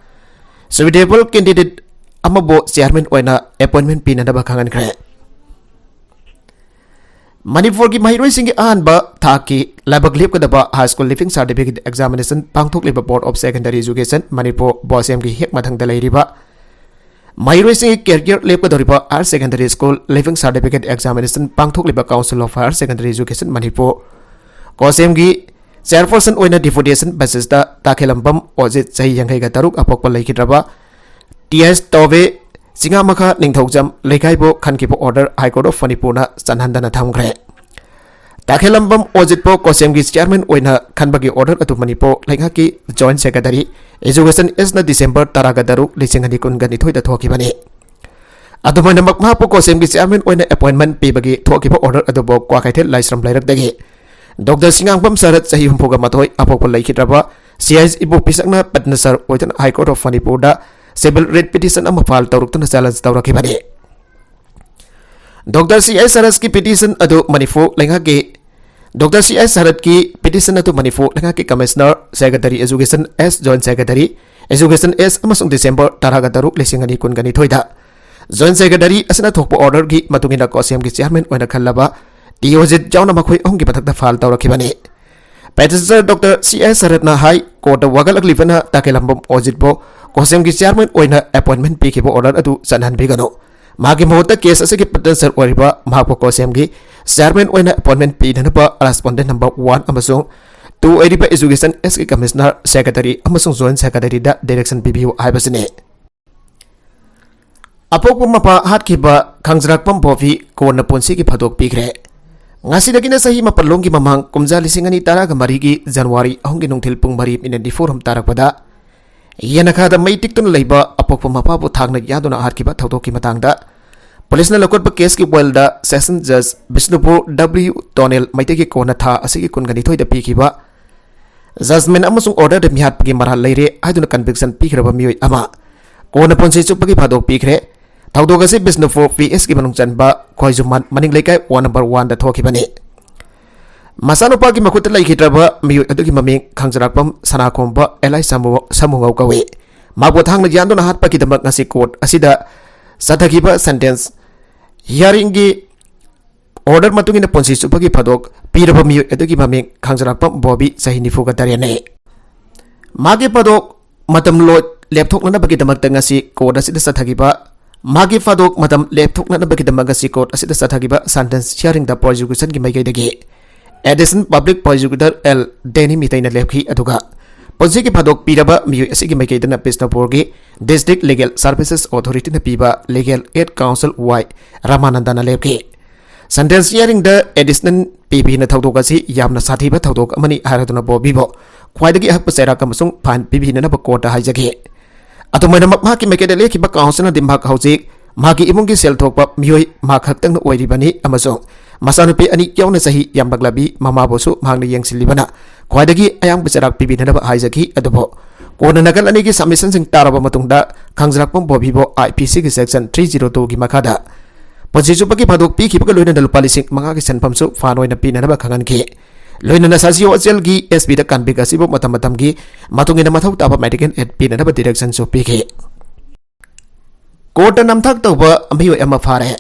suitable candidate ꯑꯃꯕꯨ chairman ꯑꯣꯏꯅ appointment ꯄꯤꯅꯅꯕ ꯈꯪꯍꯟꯈ꯭ꯔꯦ꯫ ꯃꯅꯤꯄꯨꯔꯒꯤ ꯃꯍꯩꯔꯣꯏꯁꯤꯡꯒꯤ ꯑꯍꯥꯟꯕ ꯊꯥꯛꯀꯤ ꯂꯥꯏꯕꯛ ꯂꯦꯞꯀꯗꯕ High School Leaving Certificate Examination ꯄꯥꯡꯊꯣꯛꯂꯤꯕ Board of Secondary Education Manipur, ꯕꯣꯁꯦꯝꯒꯤ ꯍꯦꯛ ꯃꯊꯪꯗ ꯂꯩꯔꯤꯕ ꯃꯍꯩꯔꯣꯏꯁꯤꯡꯒꯤ career ꯂꯦꯞꯀꯗꯧꯔꯤꯕ Higher Secondary School Leaving Certificate Examination ꯄꯥꯡꯊꯣꯛꯂꯤꯕ Council of Higher Secondary Education Manipur, ꯀꯣꯁꯦꯝꯒꯤ chairperson ꯑꯣꯏꯅ deputation basisꯇ ꯇꯈꯦꯂꯝꯕꯝ ꯑꯣꯖꯤꯠ, ꯆꯍꯤ ꯌꯥꯡꯈꯩꯒ ꯇꯔꯨꯛ, ꯑꯄꯣꯛꯄ ꯂꯩꯈꯤꯗ꯭ꯔꯕ T S ꯇꯧꯕꯦ, ꯆꯤꯉꯥꯃꯈꯥ Ningthoujam ꯂꯩꯀꯥꯏꯕꯨ ꯈꯟꯈꯤꯕ order High Court of ꯃꯅꯤꯄꯨꯔꯅ ꯆꯠꯍꯟꯗꯅ ꯊꯝꯈ꯭ꯔꯦ꯫ ꯇꯥꯈꯦꯂꯝꯕꯝ ꯑꯣꯖꯤꯠꯄꯨ ꯀꯣꯁꯦꯝꯒꯤ chairman ꯑꯣꯏꯅ ꯈꯟꯕꯒꯤ order ꯑꯗꯨ ꯃꯅꯤꯄꯨꯔ ꯂꯩꯉꯥꯛꯀꯤ Joint Secretary Education Sꯅ December ꯇꯔꯥꯒ ꯇꯔꯨꯛ, ꯂꯤꯁꯤꯡ ꯑꯅꯤ ꯀꯨꯟꯒ ꯅꯤꯊꯣꯏꯗ ꯊꯣꯛꯈꯤꯕꯅꯤ꯫ ꯑꯗꯨꯃꯥꯏꯅꯃꯛ ꯃꯍꯥꯛꯄꯨ ꯀꯣꯁꯦꯝꯒꯤ chairman ꯑꯣꯏꯅ appointment ꯄꯤꯕꯒꯤ ꯊꯣꯛꯈꯤꯕ order ꯑꯗꯨꯕꯨ ꯀ꯭ꯋꯥꯀꯩꯊꯦꯜ ꯂꯥꯏꯁ꯭ꯔꯝ ꯂꯩꯔꯛꯇꯒꯤ ꯗꯣꯛꯇꯔ ꯁꯤꯉꯥꯡꯕꯝ ꯁꯔꯠ, ꯆꯍꯤ ꯍꯨꯝꯐꯨꯒ ꯃꯥꯊꯣꯏ, ꯑꯄꯣꯛꯄ ꯂꯩꯈꯤꯗ꯭ꯔꯕ ꯁꯤ ꯑꯥꯏ ꯏꯕꯣ ꯄꯤꯁꯛꯅ ꯄꯠꯅ ꯁꯔ ꯑꯣꯏꯗꯨꯅ High Court of ꯃꯅꯤꯄꯨꯔꯗ civil writ petition ꯑꯃ file ꯇꯧꯔꯛꯇꯨꯅ challenge ꯇꯧꯔꯛꯈꯤꯕꯅꯤ꯫ ꯗꯣꯛꯇꯔ ꯁꯤ ꯑꯥꯏ ꯁꯔꯠꯀꯤ petition ꯑꯗꯨ ꯃꯅꯤꯄꯨꯔ ꯂꯩꯉꯥꯛꯀꯤ ꯗꯣꯛꯇꯔ ꯁꯤ ꯑꯥꯏ ꯁꯔꯠꯀꯤ petition ꯑꯗꯨ ꯃꯅꯤꯄꯨꯔ ꯂꯩꯉꯥꯛꯀꯤ Commissioner, Secretary Education S, Joint Secretary Education S ꯑꯃꯁꯨꯡ December ꯇꯔꯥꯒ ꯇꯔꯨꯛ, ꯂꯤꯁꯤꯡ ꯑꯅꯤ ꯀꯨꯟꯒ ꯅꯤꯊꯣꯏꯗ Joint Secretary ꯑꯁꯤꯅ ꯊꯣꯛꯄ orderꯒꯤ ꯃꯇꯨꯡ ꯏꯟꯅ ꯀꯣꯁꯦꯝꯒꯤ chairman ꯑꯣꯏꯅ ꯈꯜꯂꯕ ꯇꯤ ꯑꯣꯖꯤꯠ ꯌꯥꯎꯅ ꯃꯈꯣꯏ ꯑꯍꯨꯝꯒꯤ ꯃꯊꯛꯇ file ꯇꯧꯔꯛꯈꯤꯕꯅꯤ꯫ Petitioner ꯗꯣꯛꯇꯔ ꯁꯤ ꯑꯥꯏ ꯁꯔꯠꯅ ꯍꯥꯏ ꯀꯣꯔꯠꯇ ꯋꯥꯀꯠꯂꯛꯂꯤꯕꯅ ꯇꯥꯀꯦꯂꯝꯕꯝ ꯑꯣꯖꯤꯠꯄꯨ ꯀꯣꯁꯦꯝꯒꯤ chairman ꯑꯣꯏꯅ appointment ꯄꯤꯈꯤꯕ order ꯑꯗꯨ ꯆꯠꯍꯟꯕꯤꯒꯅꯨ꯫ ꯃꯍꯥꯛꯀꯤ ꯃꯍꯨꯠꯇ case ꯑꯁꯤꯒꯤ petitioner ꯑꯣꯏꯔꯤꯕ ꯃꯍꯥꯛꯄꯨ ꯀꯣꯁꯦꯝꯒꯤ chairman ꯑꯣꯏꯅ appointment ꯄꯤꯅꯅꯕ respondent number one ꯑꯃꯁꯨꯡ two ꯑꯣꯏꯔꯤꯕ Education Sꯀꯤ Commissioner, Secretary ꯑꯃꯁꯨꯡ Joint Secretaryꯗ direction ꯄꯤꯕꯤꯌꯨ ꯍꯥꯏꯕꯁꯤꯅꯤ꯫ ꯑꯄꯣꯛꯄ ꯃꯄꯥ ꯍꯥꯠꯈꯤꯕ ꯈꯥꯡꯖꯔꯥꯛꯄꯝ ꯕꯣꯕꯤ ꯀꯣꯟꯅ ꯄꯨꯟꯁꯤꯒꯤ ꯐꯥꯗꯣꯛ ꯄꯤꯈ꯭ꯔꯦ꯫ ꯉꯁꯤꯗꯒꯤꯅ ꯆꯍꯤ ꯃꯥꯄꯜ ꯂꯣꯝꯒꯤ ꯃꯃꯥꯡ ꯀꯨꯝꯖꯥ ꯂꯤꯁꯤꯡ ꯑꯅꯤ ꯇꯔꯥꯒ ꯃꯔꯤꯒꯤ January ꯑꯍꯨꯝꯒꯤ ꯅꯨꯡꯊꯤꯜ ꯄꯨꯡ ꯃꯔꯤ minute ꯅꯤꯐꯨ ꯍꯨꯝ ꯇꯥꯔꯛꯄꯗ ꯌꯦꯅꯈꯥꯗ ꯃꯩ ꯇꯤꯛꯇꯨꯅ ꯂꯩꯕ ꯑꯄꯣꯛꯄ ꯃꯄꯥꯕꯨ ꯊꯥꯡꯅ ꯌꯥꯟꯗꯨꯅ ꯍꯥꯠꯈꯤꯕ ꯊꯧꯗꯣꯛꯀꯤ ꯃꯇꯥꯡꯗ ꯄꯨꯂꯤꯁꯅ ꯂꯧꯈꯠꯄ case ꯀꯤ file ꯗ Session Judge Bishnupur W tonal ꯃꯩꯇꯩꯒꯤ ꯀꯣꯟꯅ ꯊꯥ ꯑꯁꯤꯒꯤ ꯀꯨꯟꯒ ꯅꯤꯊꯣꯏꯗ ꯄꯤꯈꯤꯕ judgment ꯑꯃꯁꯨꯡ order ꯗ ꯃꯤꯍꯥꯠꯄꯒꯤ ꯃꯔꯥꯜ ꯂꯩꯔꯦ ꯍꯥꯏꯗꯨꯅ conviction ꯄꯤꯈ꯭ꯔꯕ ꯃꯤꯑꯣꯏ ꯑꯃ ꯀꯣꯟꯅ ꯄꯨꯟꯁꯤ ꯆꯨꯞꯄꯒꯤ ꯐꯥꯗꯣꯛ ꯄꯤꯈ꯭ꯔꯦ꯫ ꯊꯧꯗꯣꯛ ꯑꯁꯤ ꯕꯤꯁꯅꯨꯄꯨꯔ P S ꯀꯤ ꯃꯅꯨꯡ ꯆꯟꯕ ꯈ꯭ꯋꯥꯏꯖꯨꯃꯥꯟ ꯃꯅꯤꯡ ꯂꯩꯀꯥꯏ ward number one ꯗ ꯊꯣꯛꯈꯤꯕꯅꯤ꯫ ꯃꯆꯥꯅꯨꯄꯥꯒꯤ ꯃꯈꯨꯠꯇ ꯂꯩꯈꯤꯗ꯭ꯔꯕ ꯃꯤꯑꯣꯏ ꯑꯗꯨꯒꯤ ꯃꯃꯤꯡ ꯈꯥꯡꯖꯔꯥꯛꯄꯝ ꯁꯅꯥꯈꯣꯝꯕ alias ꯁꯥꯃꯨ-, ꯁꯥꯃꯨꯉꯧ ꯀꯧꯏ꯫ ꯃꯍꯥꯛꯄꯨ ꯊꯥꯡꯅ ꯌꯥꯟꯗꯨꯅ ꯍꯥꯠꯄꯒꯤꯗꯃꯛ ꯉꯁꯤ court ꯑꯁꯤꯗ ꯆꯠꯊꯈꯤꯕ sentence hearing ꯒꯤ order ꯃꯇꯨꯡ ꯏꯟꯅ ꯄꯨꯟꯁꯤ ꯆꯨꯞꯄꯒꯤ ꯐꯥꯗꯣꯛ ꯄꯤꯔꯕ ꯃꯤꯑꯣꯏ ꯑꯗꯨꯒꯤ ꯃꯃꯤꯡ ꯈꯥꯡꯖꯔꯥꯛꯄꯝ ꯕꯣꯕꯤ, ꯆꯍꯤ ꯅꯤꯐꯨꯒ ꯇꯔꯦꯠꯅꯤ꯫ ꯃꯥꯒꯤ ꯐꯥꯗꯣꯛ ꯃꯇꯝ ꯂꯣꯏ ꯂꯦꯞꯊꯣꯛꯅꯅꯕꯒꯤꯗꯃꯛꯇ ꯉꯁꯤ court ꯑꯁꯤꯗ ꯆꯠꯊꯈꯤꯕ, ꯃꯥꯒꯤ ꯐꯥꯗꯣꯛ ꯃꯇꯝ ꯂꯦꯞꯊꯣꯛꯅꯅꯕꯒꯤꯗꯃꯛ ꯉꯁꯤ court ꯑꯁꯤꯗ ꯆꯠꯊꯈꯤꯕ sentence hearing ꯗ prosecution ꯒꯤ ꯃꯥꯏꯀꯩꯗꯒꯤ Additional Public Prosecutor L ꯗꯦꯅꯤ ꯃꯤꯇꯩꯅ ꯂꯦꯞꯈꯤ, ꯑꯗꯨꯒ ꯄꯨꯟꯁꯤꯒꯤ ꯐꯥꯗꯣꯛ ꯄꯤꯔꯕ ꯃꯤꯑꯣꯏ ꯑꯁꯤꯒꯤ ꯃꯥꯏꯀꯩꯗꯅ ꯕꯤꯁꯅꯨꯄꯨꯔꯒꯤ District Legal Services Authority ꯅ ꯄꯤꯕ Legal Aid Counsel ꯋꯥꯏ ꯔꯥꯃꯥꯅꯟꯗꯅ ꯂꯦꯞꯈꯤ꯫ Sentence hearing ꯗ additional ꯄꯤꯕꯤꯅ ꯊꯧꯗꯣꯛ ꯑꯁꯤ ꯌꯥꯝꯅ ꯁꯥꯊꯤꯕ ꯊꯧꯗꯣꯛ ꯑꯃꯅꯤ ꯍꯥꯏꯔꯗꯨꯅ ꯕꯣꯕꯤꯕꯨ ꯈ꯭ꯋꯥꯏꯗꯒꯤ ꯑꯍꯛꯄ ꯆꯩꯔꯥꯛ ꯑꯃꯁꯨꯡ fine ꯄꯤꯕꯤꯅꯅꯕ court ꯇ ꯍꯥꯏꯖꯈꯤ꯫ ꯑꯗꯨꯝ ꯑꯣꯏꯅꯃꯛ, ꯃꯍꯥꯛꯀꯤ ꯃꯥꯏꯀꯩꯗ ꯂꯦꯞꯈꯤꯕ counsel ꯅꯗꯤ ꯃꯍꯥꯛ ꯍꯧꯖꯤꯛ ꯃꯍꯥꯛꯀꯤ ꯏꯃꯨꯡꯒꯤ ꯁꯦꯜ ꯊꯣꯛꯄ ꯃꯤꯑꯣꯏ ꯃꯍꯥꯛ ꯈꯛꯇꯪꯅ ꯑꯣꯏꯔꯤꯕꯅꯤ ꯑꯃꯁꯨꯡ ꯃꯆꯥꯅꯨꯄꯤ ꯑꯅꯤ ꯌꯥꯎꯅ ꯆꯍꯤ ꯌꯥꯝꯂꯛꯂꯕꯤ ꯃꯃꯥꯕꯨꯁꯨ ꯃꯍꯥꯛꯅ ꯌꯦꯡꯁꯤꯜꯂꯤꯕꯅ ꯈ꯭ꯋꯥꯏꯗꯒꯤ ꯑꯌꯥꯝꯕ ꯆꯩꯔꯥꯛ ꯄꯤꯕꯤꯅꯅꯕ ꯍꯥꯏꯖꯈꯤ꯫ ꯑꯗꯨꯕꯨ ꯀꯣꯟꯅ ꯅꯥꯀꯜ ꯑꯅꯤꯒꯤ submission ꯁꯤꯡ ꯇꯥꯔꯕ ꯃꯇꯨꯡꯗ ꯈꯪꯖꯔꯛꯄ ꯕꯣꯕꯤꯕꯨ I P C ꯒꯤ section three zero two ꯒꯤ ꯃꯈꯥꯗ ꯄꯨꯟꯁꯤ ꯆꯨꯞꯄꯒꯤ ꯐꯥꯗꯣꯛ ꯄꯤꯈꯤꯕꯒ ꯂꯣꯏꯅꯅ ꯂꯨꯄꯥ ꯂꯤꯁꯤꯡ ꯃꯉꯥꯒꯤ ꯁꯦꯟꯐꯝꯁꯨ fine ꯑꯣꯏꯅ ꯄꯤꯅꯅꯕ ꯈꯪꯍꯟꯈꯤ꯫ ꯂꯣꯏꯅꯅ ꯁꯥꯁꯤꯌꯣ ꯖꯦꯜꯒꯤ S P ꯗ convict ꯑꯁꯤꯕꯨ ꯃꯇꯝ ꯃꯇꯝꯒꯤ ꯃꯇꯨꯡ ꯏꯟꯅ ꯃꯊꯧ ꯇꯥꯕ medical aid ꯄꯤꯅꯅꯕ direction ꯁꯨ ꯄꯤꯈꯤ꯫ Court ꯇ ꯅꯝꯊꯥꯛ ꯇꯧꯕ ꯃꯤꯑꯣꯏ ꯑꯃ ꯐꯥꯔꯦ꯫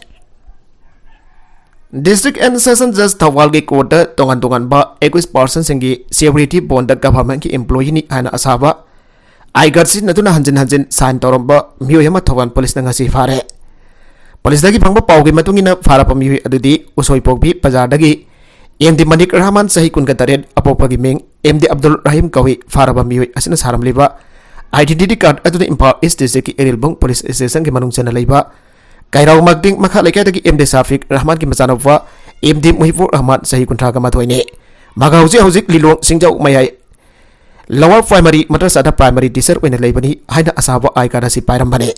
District and Session Judge ꯊꯧꯕꯥꯜꯒꯤ court ꯇ ꯇꯣꯉꯥꯟ ꯇꯣꯉꯥꯟꯕ ꯑꯦꯀꯨꯏꯁ person ꯁꯤꯡꯒꯤ surety bond ꯗ government ꯀꯤ employee ꯅꯤ ꯍꯥꯏꯅ ꯑꯁꯥꯕ I card ꯁꯤꯖꯤꯟꯅꯗꯨꯅ ꯍꯟꯖꯤꯟ ꯍꯟꯖꯤꯟ sign ꯇꯧꯔꯝꯕ ꯃꯤꯑꯣꯏ ꯑꯃ ꯊꯧꯕꯥꯜ police ꯅ ꯉꯁꯤ ꯐꯥꯔꯦ꯫ Police ꯇꯒꯤ ꯐꯪꯕ ꯄꯥꯎꯒꯤ ꯃꯇꯨꯡ ꯏꯟꯅ, ꯐꯥꯔꯕ ꯃꯤꯑꯣꯏ ꯑꯗꯨꯗꯤ ꯎꯁꯣꯏꯄꯣꯛꯄꯤ ꯕꯖꯥꯔꯗꯒꯤ M D ꯃꯅꯤꯛ ꯔꯍꯃꯥꯟ, ꯆꯍꯤ ꯀꯨꯟꯒ ꯇꯔꯦꯠ, ꯑꯄꯣꯛꯄꯒꯤ ꯃꯤꯡ M D ꯑꯕꯗꯨꯜ ꯔꯍꯤꯝ ꯀꯧꯏ꯫ ꯐꯥꯔꯕ ꯃꯤꯑꯣꯏ ꯑꯁꯤꯅ ꯁꯥꯔꯝꯂꯤꯕ identity card ꯑꯗꯨꯅ ꯏꯝꯐꯥꯜ East District ꯀꯤ ꯏꯔꯤꯜꯕꯨꯡ police station ꯒꯤ ꯃꯅꯨꯡ ꯆꯟꯅ ꯂꯩꯕ ꯀꯩꯔꯥꯎ ꯃꯛꯇꯤꯡ ꯃꯈꯥ ꯂꯩꯀꯥꯏꯗꯒꯤ M D ꯁꯥꯐꯤꯛ ꯔꯍꯃꯥꯟꯒꯤ ꯃꯆꯥꯅꯨꯄꯥ M D ꯃꯨꯍꯤꯕꯨꯔ ꯔꯍꯃꯥꯟ, ꯆꯍꯤ ꯀꯨꯟꯊ꯭ꯔꯥꯒ ꯃꯥꯊꯣꯏꯅꯤ꯫ ꯃꯍꯥꯛ ꯍꯧꯖꯤꯛ ꯍꯧꯖꯤꯛ ꯂꯤꯂꯣꯡ ꯁꯤꯡꯖꯥꯎ ꯃꯌꯥꯏ Lower Primary ꯃꯗ꯭ꯔꯁꯥꯗ primary teacher ꯑꯣꯏꯅ ꯂꯩꯕꯅꯤ ꯍꯥꯏꯅ ꯑꯁꯥꯕ I card ꯑꯁꯤ ꯄꯥꯏꯔꯝꯕꯅꯤ꯫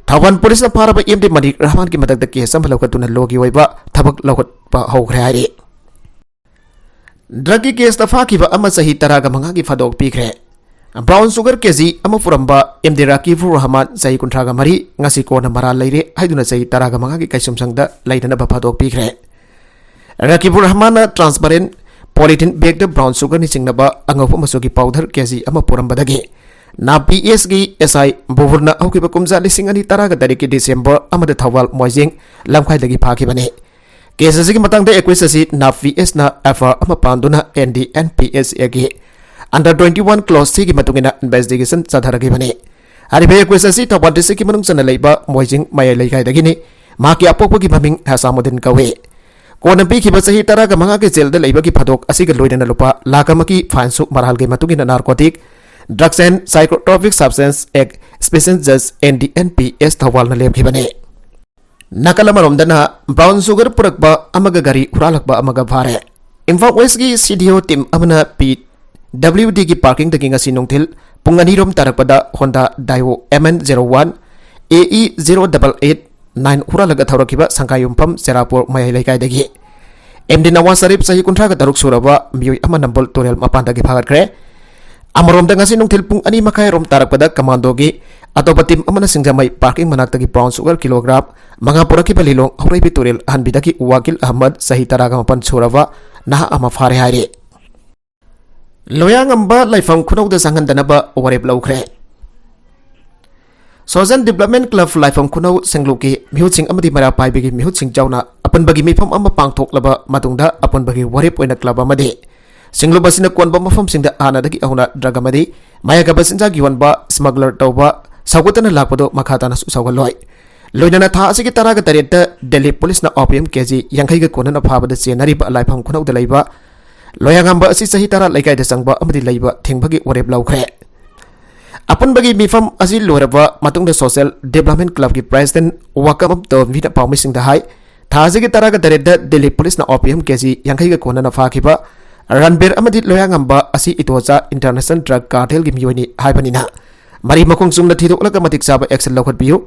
ꯊꯧꯕꯥꯜ police ꯅ ꯐꯥꯔꯕ M D ꯃꯅꯤꯛ ꯔꯍꯃꯥꯟꯒꯤ ꯃꯊꯛꯇ case ꯑꯃ ꯂꯧꯈꯠꯇꯨꯅ law ꯒꯤ ꯑꯣꯏꯕ ꯊꯕꯛ ꯂꯧꯈꯠꯄ ꯍꯧꯈ꯭ꯔꯦ ꯍꯥꯏꯔꯤ꯫ Drug ꯀꯤ case ꯇ ꯐꯥꯈꯤꯕ ꯑꯃ ꯆꯍꯤ ꯇꯔꯥꯒ ꯃꯉꯥꯒꯤ ꯐꯥꯗꯣꯛ ꯄꯤꯈ꯭ꯔꯦ꯫ Brown sugar K G ꯑꯃ ꯄꯨꯔꯝꯕ M D ꯔꯥꯀꯤꯕꯨꯔ ꯔꯍꯃꯥꯟ, ꯆꯍꯤ ꯀꯨꯟꯊ꯭ꯔꯥꯒ ꯃꯔꯤ, ꯉꯁꯤ ꯀꯣꯟꯅ ꯃꯔꯥꯜ ꯂꯩꯔꯦ ꯍꯥꯏꯗꯨꯅ ꯆꯍꯤ ꯇꯔꯥꯒ ꯃꯉꯥꯒꯤ ꯀꯩꯁꯨꯝꯁꯪꯗ ꯂꯩꯅꯅꯕ ꯐꯥꯗꯣꯛ ꯄꯤꯈ꯭ꯔꯦ꯫ ꯔꯥꯀꯤꯕꯨꯔ ꯔꯍꯃꯥꯟꯅ transparent polythene bag ꯇ brown sugar ꯅ ꯆꯤꯡꯅꯕ ꯑꯉꯧꯕ ꯃꯆꯨꯒꯤ powder K G ꯑꯃ ꯄꯨꯔꯝꯕꯗꯒꯤ ꯅꯥꯞ P S ꯒꯤ S I ꯕꯨꯕꯨꯔꯅ ꯍꯧꯈꯤꯕ ꯀꯨꯝꯖꯥ ꯂꯤꯁꯤꯡ ꯑꯅꯤ ꯇꯔꯥꯒ ꯇꯔꯦꯠꯀꯤ December ꯑꯃꯗ ꯊꯧꯕꯥꯜ ꯃꯣꯏꯖꯤꯡ ꯂꯝꯈꯥꯏꯗꯒꯤ ꯐꯥꯈꯤꯕꯅꯤ꯫ Case ꯑꯁꯤꯒꯤ ꯃꯇꯥꯡꯗ accused ꯑꯁꯤ ꯅꯥꯞ P S ꯅ F I R ꯑꯃ ꯄꯥꯟꯗꯨꯅ N D N P S A ꯒꯤ under twenty one clause C ꯒꯤ ꯃꯇꯨꯡ ꯏꯟꯅ investigation ꯆꯠꯊꯔꯛꯈꯤꯕꯅꯤ꯫ ꯍꯥꯏꯔꯤꯕ accused ꯑꯁꯤ ꯊꯧꯕꯥꯜ district ꯀꯤ ꯃꯅꯨꯡ ꯆꯟꯅ ꯂꯩꯕ ꯃꯣꯏꯖꯤꯡ ꯃꯌꯥꯏ ꯂꯩꯀꯥꯏꯗꯒꯤꯅꯤ꯫ ꯃꯍꯥꯛꯀꯤ ꯑꯄꯣꯛꯄꯒꯤ ꯃꯃꯤꯡ ꯍꯁꯥꯃꯨꯗꯤꯟ ꯀꯧꯏ꯫ ꯀꯣꯟꯅ ꯄꯤꯈꯤꯕ ꯆꯍꯤ ꯇꯔꯥꯒ ꯃꯉꯥꯒꯤ ꯖꯦꯜꯗ ꯂꯩꯕꯒꯤ ꯐꯥꯗꯣꯛ ꯑꯁꯤꯒ ꯂꯣꯏꯅꯅ ꯂꯨꯄꯥ ꯂꯥꯈ ꯑꯃꯒꯤ ꯐꯥꯏꯟꯁꯨ ꯃꯔꯥꯜꯒꯤ ꯃꯇꯨꯡ ꯏꯟꯅ Narcotic, Drugs and Psychotropic Substance Act, Special Judge N D N P S ꯊꯧꯕꯥꯜꯅ ꯂꯦꯞꯈꯤꯕꯅꯤ꯫ ꯅꯥꯀꯜ ꯑꯃꯔꯣꯝꯗꯅ brown sugar ꯄꯨꯔꯛꯄ ꯑꯃꯒ ꯒꯥꯔꯤ ꯍꯨꯔꯥꯜꯂꯛꯄ ꯑꯃꯒ ꯐꯥꯔꯦ꯫ ꯏꯝꯐꯥꯜ ꯋꯦꯁꯀꯤ C D O team ꯑꯃꯅ P W Dꯒꯤ parkingꯗꯒꯤ ꯉꯁꯤ ꯅꯨꯡꯊꯤꯜ ꯄꯨꯡ ꯑꯅꯤꯔꯣꯝ ꯇꯥꯔꯛꯄꯗ Honda Daewoo M N zero one A E zero double eight nine ꯍꯨꯔꯥꯜꯂꯒ ꯊꯧꯔꯛꯈꯤꯕ ꯁꯪꯒꯥꯏ ꯌꯨꯝꯐꯝ ꯆꯦꯔꯥꯄꯨꯔ ꯃꯌꯥꯏ ꯂꯩꯀꯥꯏꯗꯒꯤ M D ꯅꯋꯥꯖ ꯁꯔꯤꯐ, ꯆꯍꯤ ꯀꯨꯟꯊ꯭ꯔꯥꯒ ꯇꯔꯨꯛ ꯁꯨꯔꯕ ꯃꯤꯑꯣꯏ ꯑꯃ ꯅꯝꯕꯣꯜ ꯇꯨꯔꯦꯜ ꯃꯄꯥꯟꯗꯒꯤ ꯐꯥꯒꯠꯈ꯭ꯔꯦ꯫ ꯑꯃꯔꯣꯝꯗ, ꯉꯁꯤ ꯅꯨꯡꯊꯤꯜ ꯄꯨꯡ ꯑꯅꯤ ꯃꯈꯥꯏꯔꯣꯝ ꯇꯥꯔꯛꯄꯗ commandoꯒꯤ ꯑꯇꯣꯞꯄ team ꯑꯃꯅ ꯁꯤꯡꯖꯃꯩ parking ꯃꯅꯥꯛꯇꯒꯤ brown sugar kilogram ꯃꯉꯥ ꯄꯨꯔꯛꯈꯤꯕ ꯂꯤꯂꯣꯡ ꯍꯧꯔꯩꯕꯤ ꯇꯨꯔꯦꯜ ꯑꯍꯟꯕꯤꯗꯒꯤ ꯋꯥꯀꯤꯜ ꯑꯍꯃꯗ, ꯆꯍꯤ ꯇꯔꯥꯒ ꯃꯥꯄꯟ ꯁꯨꯔꯕ ꯅꯍꯥ ꯑꯃ ꯐꯥꯔꯦ ꯍꯥꯏꯔꯤ꯫ ꯂꯣꯌꯥꯉꯝꯕ ꯂꯥꯏꯐꯝ ꯈꯨꯅꯧꯗ ꯆꯪꯍꯟꯗꯅꯕ ꯋꯥꯔꯦꯞ ꯂꯧꯈ꯭ꯔꯦ꯫ Social Development Club ꯂꯥꯏꯐꯝ ꯈꯨꯅꯧ ꯁꯦꯡꯂꯨꯞꯀꯤ ꯃꯤꯍꯨꯠꯁꯤꯡ ꯑꯃꯗꯤ ꯃꯩꯔꯥ ꯄꯥꯏꯕꯤꯒꯤ ꯃꯤꯍꯨꯠꯁꯤꯡ ꯌꯥꯎꯅ ꯑꯄꯨꯟꯕꯒꯤ ꯃꯤꯐꯝ ꯑꯃ ꯄꯥꯡꯊꯣꯛꯂꯕ ꯃꯇꯨꯡꯗ ꯑꯄꯨꯟꯕꯒꯤ ꯋꯥꯔꯦꯞ ꯑꯣꯏꯅ club ꯑꯃꯗꯤ ꯁꯦꯡꯂꯨꯞ ꯑꯁꯤꯅ ꯀꯣꯟꯕ ꯃꯐꯝꯁꯤꯡꯗ ꯍꯥꯟꯅꯗꯒꯤ ꯍꯧꯅ drug ꯑꯃꯗꯤ ꯃꯌꯥꯛ ꯀꯥꯕ ꯆꯤꯟꯖꯥꯛ ꯌꯣꯟꯕ, smuggler ꯇꯧꯕ ꯁꯧꯒꯠꯇꯅ ꯂꯥꯛꯄꯗꯨ ꯃꯈꯥ ꯇꯥꯅꯁꯨ ꯁꯧꯒꯠꯂꯣꯏ꯫ ꯂꯣꯏꯅꯅ ꯊꯥ ꯑꯁꯤꯒꯤ ꯇꯔꯥꯒ ꯇꯔꯦꯠꯇ ꯗꯦꯜꯂꯤ ꯄꯨꯂꯤꯁꯅ opium ꯀꯦꯖꯤ ꯌꯥꯡꯈꯩꯒ ꯀꯣꯟꯅꯅ ꯐꯥꯕꯗ ꯆꯦꯟꯅꯔꯤꯕ ꯂꯥꯏꯐꯝ ꯈꯨꯅꯧꯗ ꯂꯩꯕ ꯂꯣꯌꯥꯉꯝꯕ ꯑꯁꯤ ꯆꯍꯤ ꯇꯔꯥ ꯂꯩꯀꯥꯏꯗ ꯆꯪꯕ ꯑꯃꯗꯤ ꯂꯩꯕ ꯊꯤꯡꯕꯒꯤ ꯋꯥꯔꯦꯞ ꯂꯧꯈ꯭ꯔꯦ꯫ ꯑꯄꯨꯟꯕꯒꯤ ꯃꯤꯐꯝ ꯑꯁꯤ ꯂꯣꯏꯔꯕ ꯃꯇꯨꯡꯗ Social Development Clubꯀꯤ president ꯋꯥꯀꯝ ꯇꯣꯝꯕꯤꯅ ꯄꯥꯎꯃꯤꯁꯤꯡꯗ ꯍꯥꯏ, ꯊꯥ ꯑꯁꯤꯒꯤ ꯇꯔꯥꯒ ꯇꯔꯦꯠꯇ ꯗꯦꯜꯂꯤ ꯄꯨꯂꯤꯁꯅ opium ꯀꯦꯖꯤ ꯌꯥꯡꯈꯩꯒ ꯀꯣꯟꯅꯅ ꯐꯥꯈꯤꯕ ꯔꯟꯕꯤꯔ ꯑꯃꯗꯤ ꯂꯣꯌꯥꯉꯝꯕ ꯑꯁꯤ ꯏꯇꯣꯆꯥ international drug cartelꯒꯤ ꯃꯤꯑꯣꯏꯅꯤ ꯍꯥꯏꯕꯅꯤꯅ ꯃꯔꯤ ꯃꯈꯣꯡ ꯆꯨꯝꯅ ꯊꯤꯗꯣꯛꯂꯒ ꯃꯇꯤꯛ ꯆꯥꯕ action ꯂꯧꯈꯠꯄꯤꯌꯨ꯫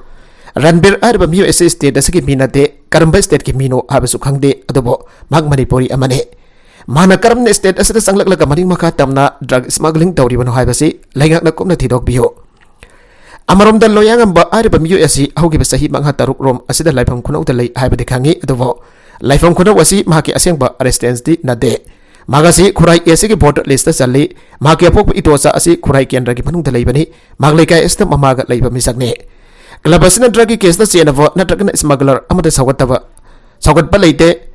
ꯔꯟꯕꯤꯔ ꯍꯥꯏꯔꯤꯕ ꯃꯤꯑꯣꯏ ꯑꯁꯤ state ꯑꯁꯤꯒꯤ ꯃꯤ ꯅꯠꯇꯦ, ꯀꯔꯝꯕ stateꯀꯤ ꯃꯤꯅꯣ ꯍꯥꯏꯕꯁꯨ ꯈꯪꯗꯦ, ꯑꯗꯨꯕꯨ ꯃꯍꯥꯛ ꯃꯅꯤꯄꯨꯔꯤ ꯑꯃꯅꯤ꯫ ꯃꯍꯥꯛꯅ ꯀꯔꯝꯅ state ꯑꯁꯤꯗ ꯆꯪꯂꯛꯂꯒ ꯃꯅꯤꯡ ꯃꯈꯥ ꯇꯝꯅ drug smuggling ꯇꯧꯔꯤꯕꯅꯣ ꯍꯥꯏꯕꯁꯤ ꯂꯩꯉꯥꯛꯅ ꯀꯨꯞꯅ ꯊꯤꯗꯣꯛꯄꯤꯌꯨ꯫ ꯑꯃꯔꯣꯝꯗ ꯂꯣꯌꯥꯉꯝꯕ ꯍꯥꯏꯔꯤꯕ ꯃꯤꯑꯣꯏ ꯑꯁꯤ ꯍꯧꯈꯤꯕ ꯆꯍꯤ ꯃꯉꯥ ꯇꯔꯨꯛ ꯔꯣꯝ ꯑꯁꯤꯗ ꯂꯥꯏꯐꯝ ꯈꯨꯅꯧꯗ ꯂꯩ ꯍꯥꯏꯕꯗꯤ ꯈꯪꯉꯤ, ꯑꯗꯨꯕꯨ ꯂꯥꯏꯐꯝ ꯈꯨꯅꯧ ꯑꯁꯤ ꯃꯍꯥꯛꯀꯤ ꯑꯁꯦꯡꯕ residenceꯇꯤ ꯅꯠꯇꯦ꯫ ꯃꯍꯥꯛ ꯑꯁꯤ ꯈꯨꯔꯥꯏ A Cꯒꯤ voter listꯇ ꯆꯜꯂꯤ꯫ ꯃꯍꯥꯛꯀꯤ ꯑꯄꯣꯛꯄ ꯏꯇꯣꯆꯥ ꯑꯁꯤ ꯈꯨꯔꯥꯏ ꯀꯦꯟꯗ꯭ꯔꯒꯤ ꯃꯅꯨꯡꯗ ꯂꯩꯕꯅꯤ꯫ ꯃꯍꯥꯛ ꯂꯩꯀꯥꯏ ꯑꯁꯤꯗ ꯃꯃꯥꯒ ꯂꯩꯕ ꯃꯤꯁꯛꯅꯤ꯫ Club ꯑꯁꯤꯅ drugꯀꯤ caseꯇ ꯆꯦꯟꯅꯕ ꯅꯠꯇ꯭ꯔꯒꯅ smuggler ꯑꯃꯗ ꯁꯧꯒꯠꯇꯕ, ꯁꯧꯒꯠꯄ ꯂꯩꯇꯦ꯫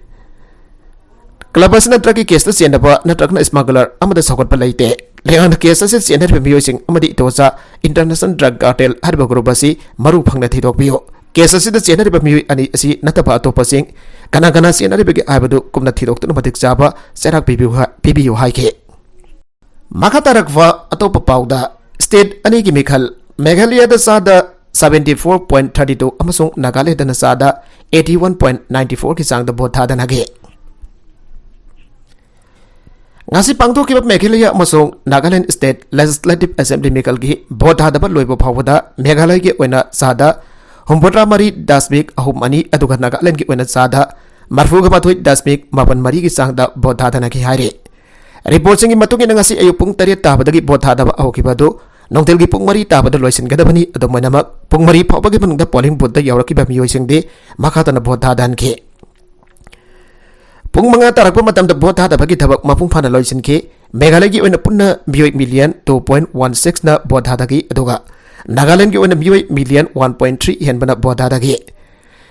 Club ꯑꯁꯤꯅ drugꯀꯤ caseꯇ ꯆꯦꯟꯅꯕ ꯅꯠꯇ꯭ꯔꯒꯅ smuggler ꯑꯃꯗ ꯁꯧꯒꯠꯄ ꯂꯩꯇꯦ꯫ ꯂꯩꯉꯥꯛꯅ case ꯑꯁꯤ ꯆꯦꯟꯅꯔꯤꯕ ꯃꯤꯑꯣꯏꯁꯤꯡ ꯑꯃꯗꯤ ꯏꯇꯣꯆꯥ international drug cartel ꯍꯥꯏꯔꯤꯕ group ꯑꯁꯤ ꯃꯔꯨ ꯐꯪꯅ ꯊꯤꯗꯣꯛꯄꯤꯌꯨ꯫ Case ꯑꯁꯤꯗ ꯆꯦꯟꯅꯔꯤꯕ ꯃꯤꯑꯣꯏ ꯑꯅꯤ ꯑꯁꯤ ꯅꯠꯇꯕ ꯑꯇꯣꯞꯄꯁꯤꯡ ꯀꯅꯥ ꯀꯅꯥ ꯆꯦꯟꯅꯔꯤꯕꯒꯦ ꯍꯥꯏꯕꯗꯨ ꯀꯨꯞꯅ ꯊꯤꯗꯣꯛꯇꯨꯅ ꯃꯇꯤꯛ ꯆꯥꯕ ꯆꯩꯔꯥꯛ ꯄꯤꯕꯤꯌꯨ ꯍꯥꯏ-, ꯄꯤꯕꯤꯌꯨ ꯍꯥꯏꯈꯤ꯫ ꯃꯈꯥ ꯇꯥꯔꯛꯄ ꯑꯇꯣꯞꯄ ꯄꯥꯎꯗ, state ꯑꯅꯤꯒꯤ ꯃꯤꯈꯜ, ꯃꯦꯘꯥꯂꯌꯗ ꯆꯥꯗ seventy four point thirty two ꯑꯃꯁꯨꯡ ꯅꯥꯒꯥꯂꯦꯟꯗꯅ ꯆꯥꯗ eighty one point nine fourꯒꯤ ꯆꯥꯡꯗ ꯚꯣꯠ ꯊꯥꯗꯅꯈꯤ꯫ ꯉꯁꯤ ꯄꯥꯡꯊꯣꯛꯈꯤꯕ ꯃꯦꯘꯥꯂꯌ ꯑꯃꯁꯨꯡ ꯅꯥꯒꯥꯂꯦꯟ state legislative assembly ꯃꯤꯈꯜꯒꯤ ꯚꯣꯠ ꯊꯥꯗꯕ ꯂꯣꯏꯕ ꯐꯥꯎꯕꯗ ꯃꯦꯘꯥꯂꯌꯒꯤ ꯑꯣꯏꯅ ꯆꯥꯗ ꯍꯨꯝꯐꯨꯇꯔꯥ ꯃꯔꯤ ꯗꯁꯃꯤꯛ ꯑꯍꯨꯝ ꯑꯅꯤ, ꯑꯗꯨꯒ ꯅꯥꯒꯥꯂꯦꯟꯒꯤ ꯑꯣꯏꯅ ꯆꯥꯗ ꯃꯔꯐꯨꯒ ꯃꯥꯊꯣꯏ ꯗꯁꯃꯤꯛ ꯃꯥꯄꯟ ꯃꯔꯤꯒꯤ ꯆꯥꯡꯗ ꯚꯣꯠ ꯊꯥꯗꯅꯈꯤ ꯍꯥꯏꯔꯤ꯫ ꯔꯤꯄꯣꯔꯠꯁꯤꯡꯒꯤ ꯃꯇꯨꯡ ꯏꯟꯅ, ꯉꯁꯤ ꯑꯌꯨꯛ ꯄꯨꯡ ꯇꯔꯦꯠ ꯇꯥꯕꯗꯒꯤ ꯚꯣꯠ ꯊꯥꯗꯕ ꯍꯧꯈꯤꯕ ꯑꯗꯨ ꯅꯨꯡꯊꯤꯜꯒꯤ ꯄꯨꯡ ꯃꯔꯤ ꯇꯥꯕꯗ ꯂꯣꯏꯁꯤꯟꯒꯗꯕꯅꯤ꯫ ꯑꯗꯨꯝ ꯑꯣꯏꯅꯃꯛ, ꯄꯨꯡ ꯃꯔꯤ ꯐꯥꯎꯕꯒꯤ ꯃꯅꯨꯡꯗ polling boothꯇ ꯌꯧꯔꯛꯈꯤꯕ ꯃꯤꯑꯣꯏꯁꯤꯡꯗꯤ ꯃꯈꯥ ꯇꯥꯅ ꯚꯣꯠ ꯊꯥꯗꯍꯟꯈꯤ꯫ ꯄꯨꯡ ꯃꯉꯥ ꯇꯥꯔꯛꯄ ꯃꯇꯝꯗ ꯚꯣꯠ ꯊꯥꯗꯕꯒꯤ ꯊꯕꯛ ꯃꯄꯨꯡ ꯐꯥꯅ ꯂꯣꯏꯁꯤꯟꯈꯤ꯫ ꯃꯦꯘꯥꯂꯌꯒꯤ ꯑꯣꯏꯅ ꯄꯨꯟꯅ ꯃꯤꯑꯣꯏ million two point one sixꯅ ꯚꯣꯠ ꯊꯥꯗꯈꯤ, ꯑꯗꯨꯒ ꯅꯥꯒꯥꯂꯦꯟꯒꯤ ꯑꯣꯏꯅ ꯃꯤꯑꯣꯏ million one point three ꯍꯦꯟꯕꯅ ꯚꯣꯠ ꯊꯥꯗꯈꯤ꯫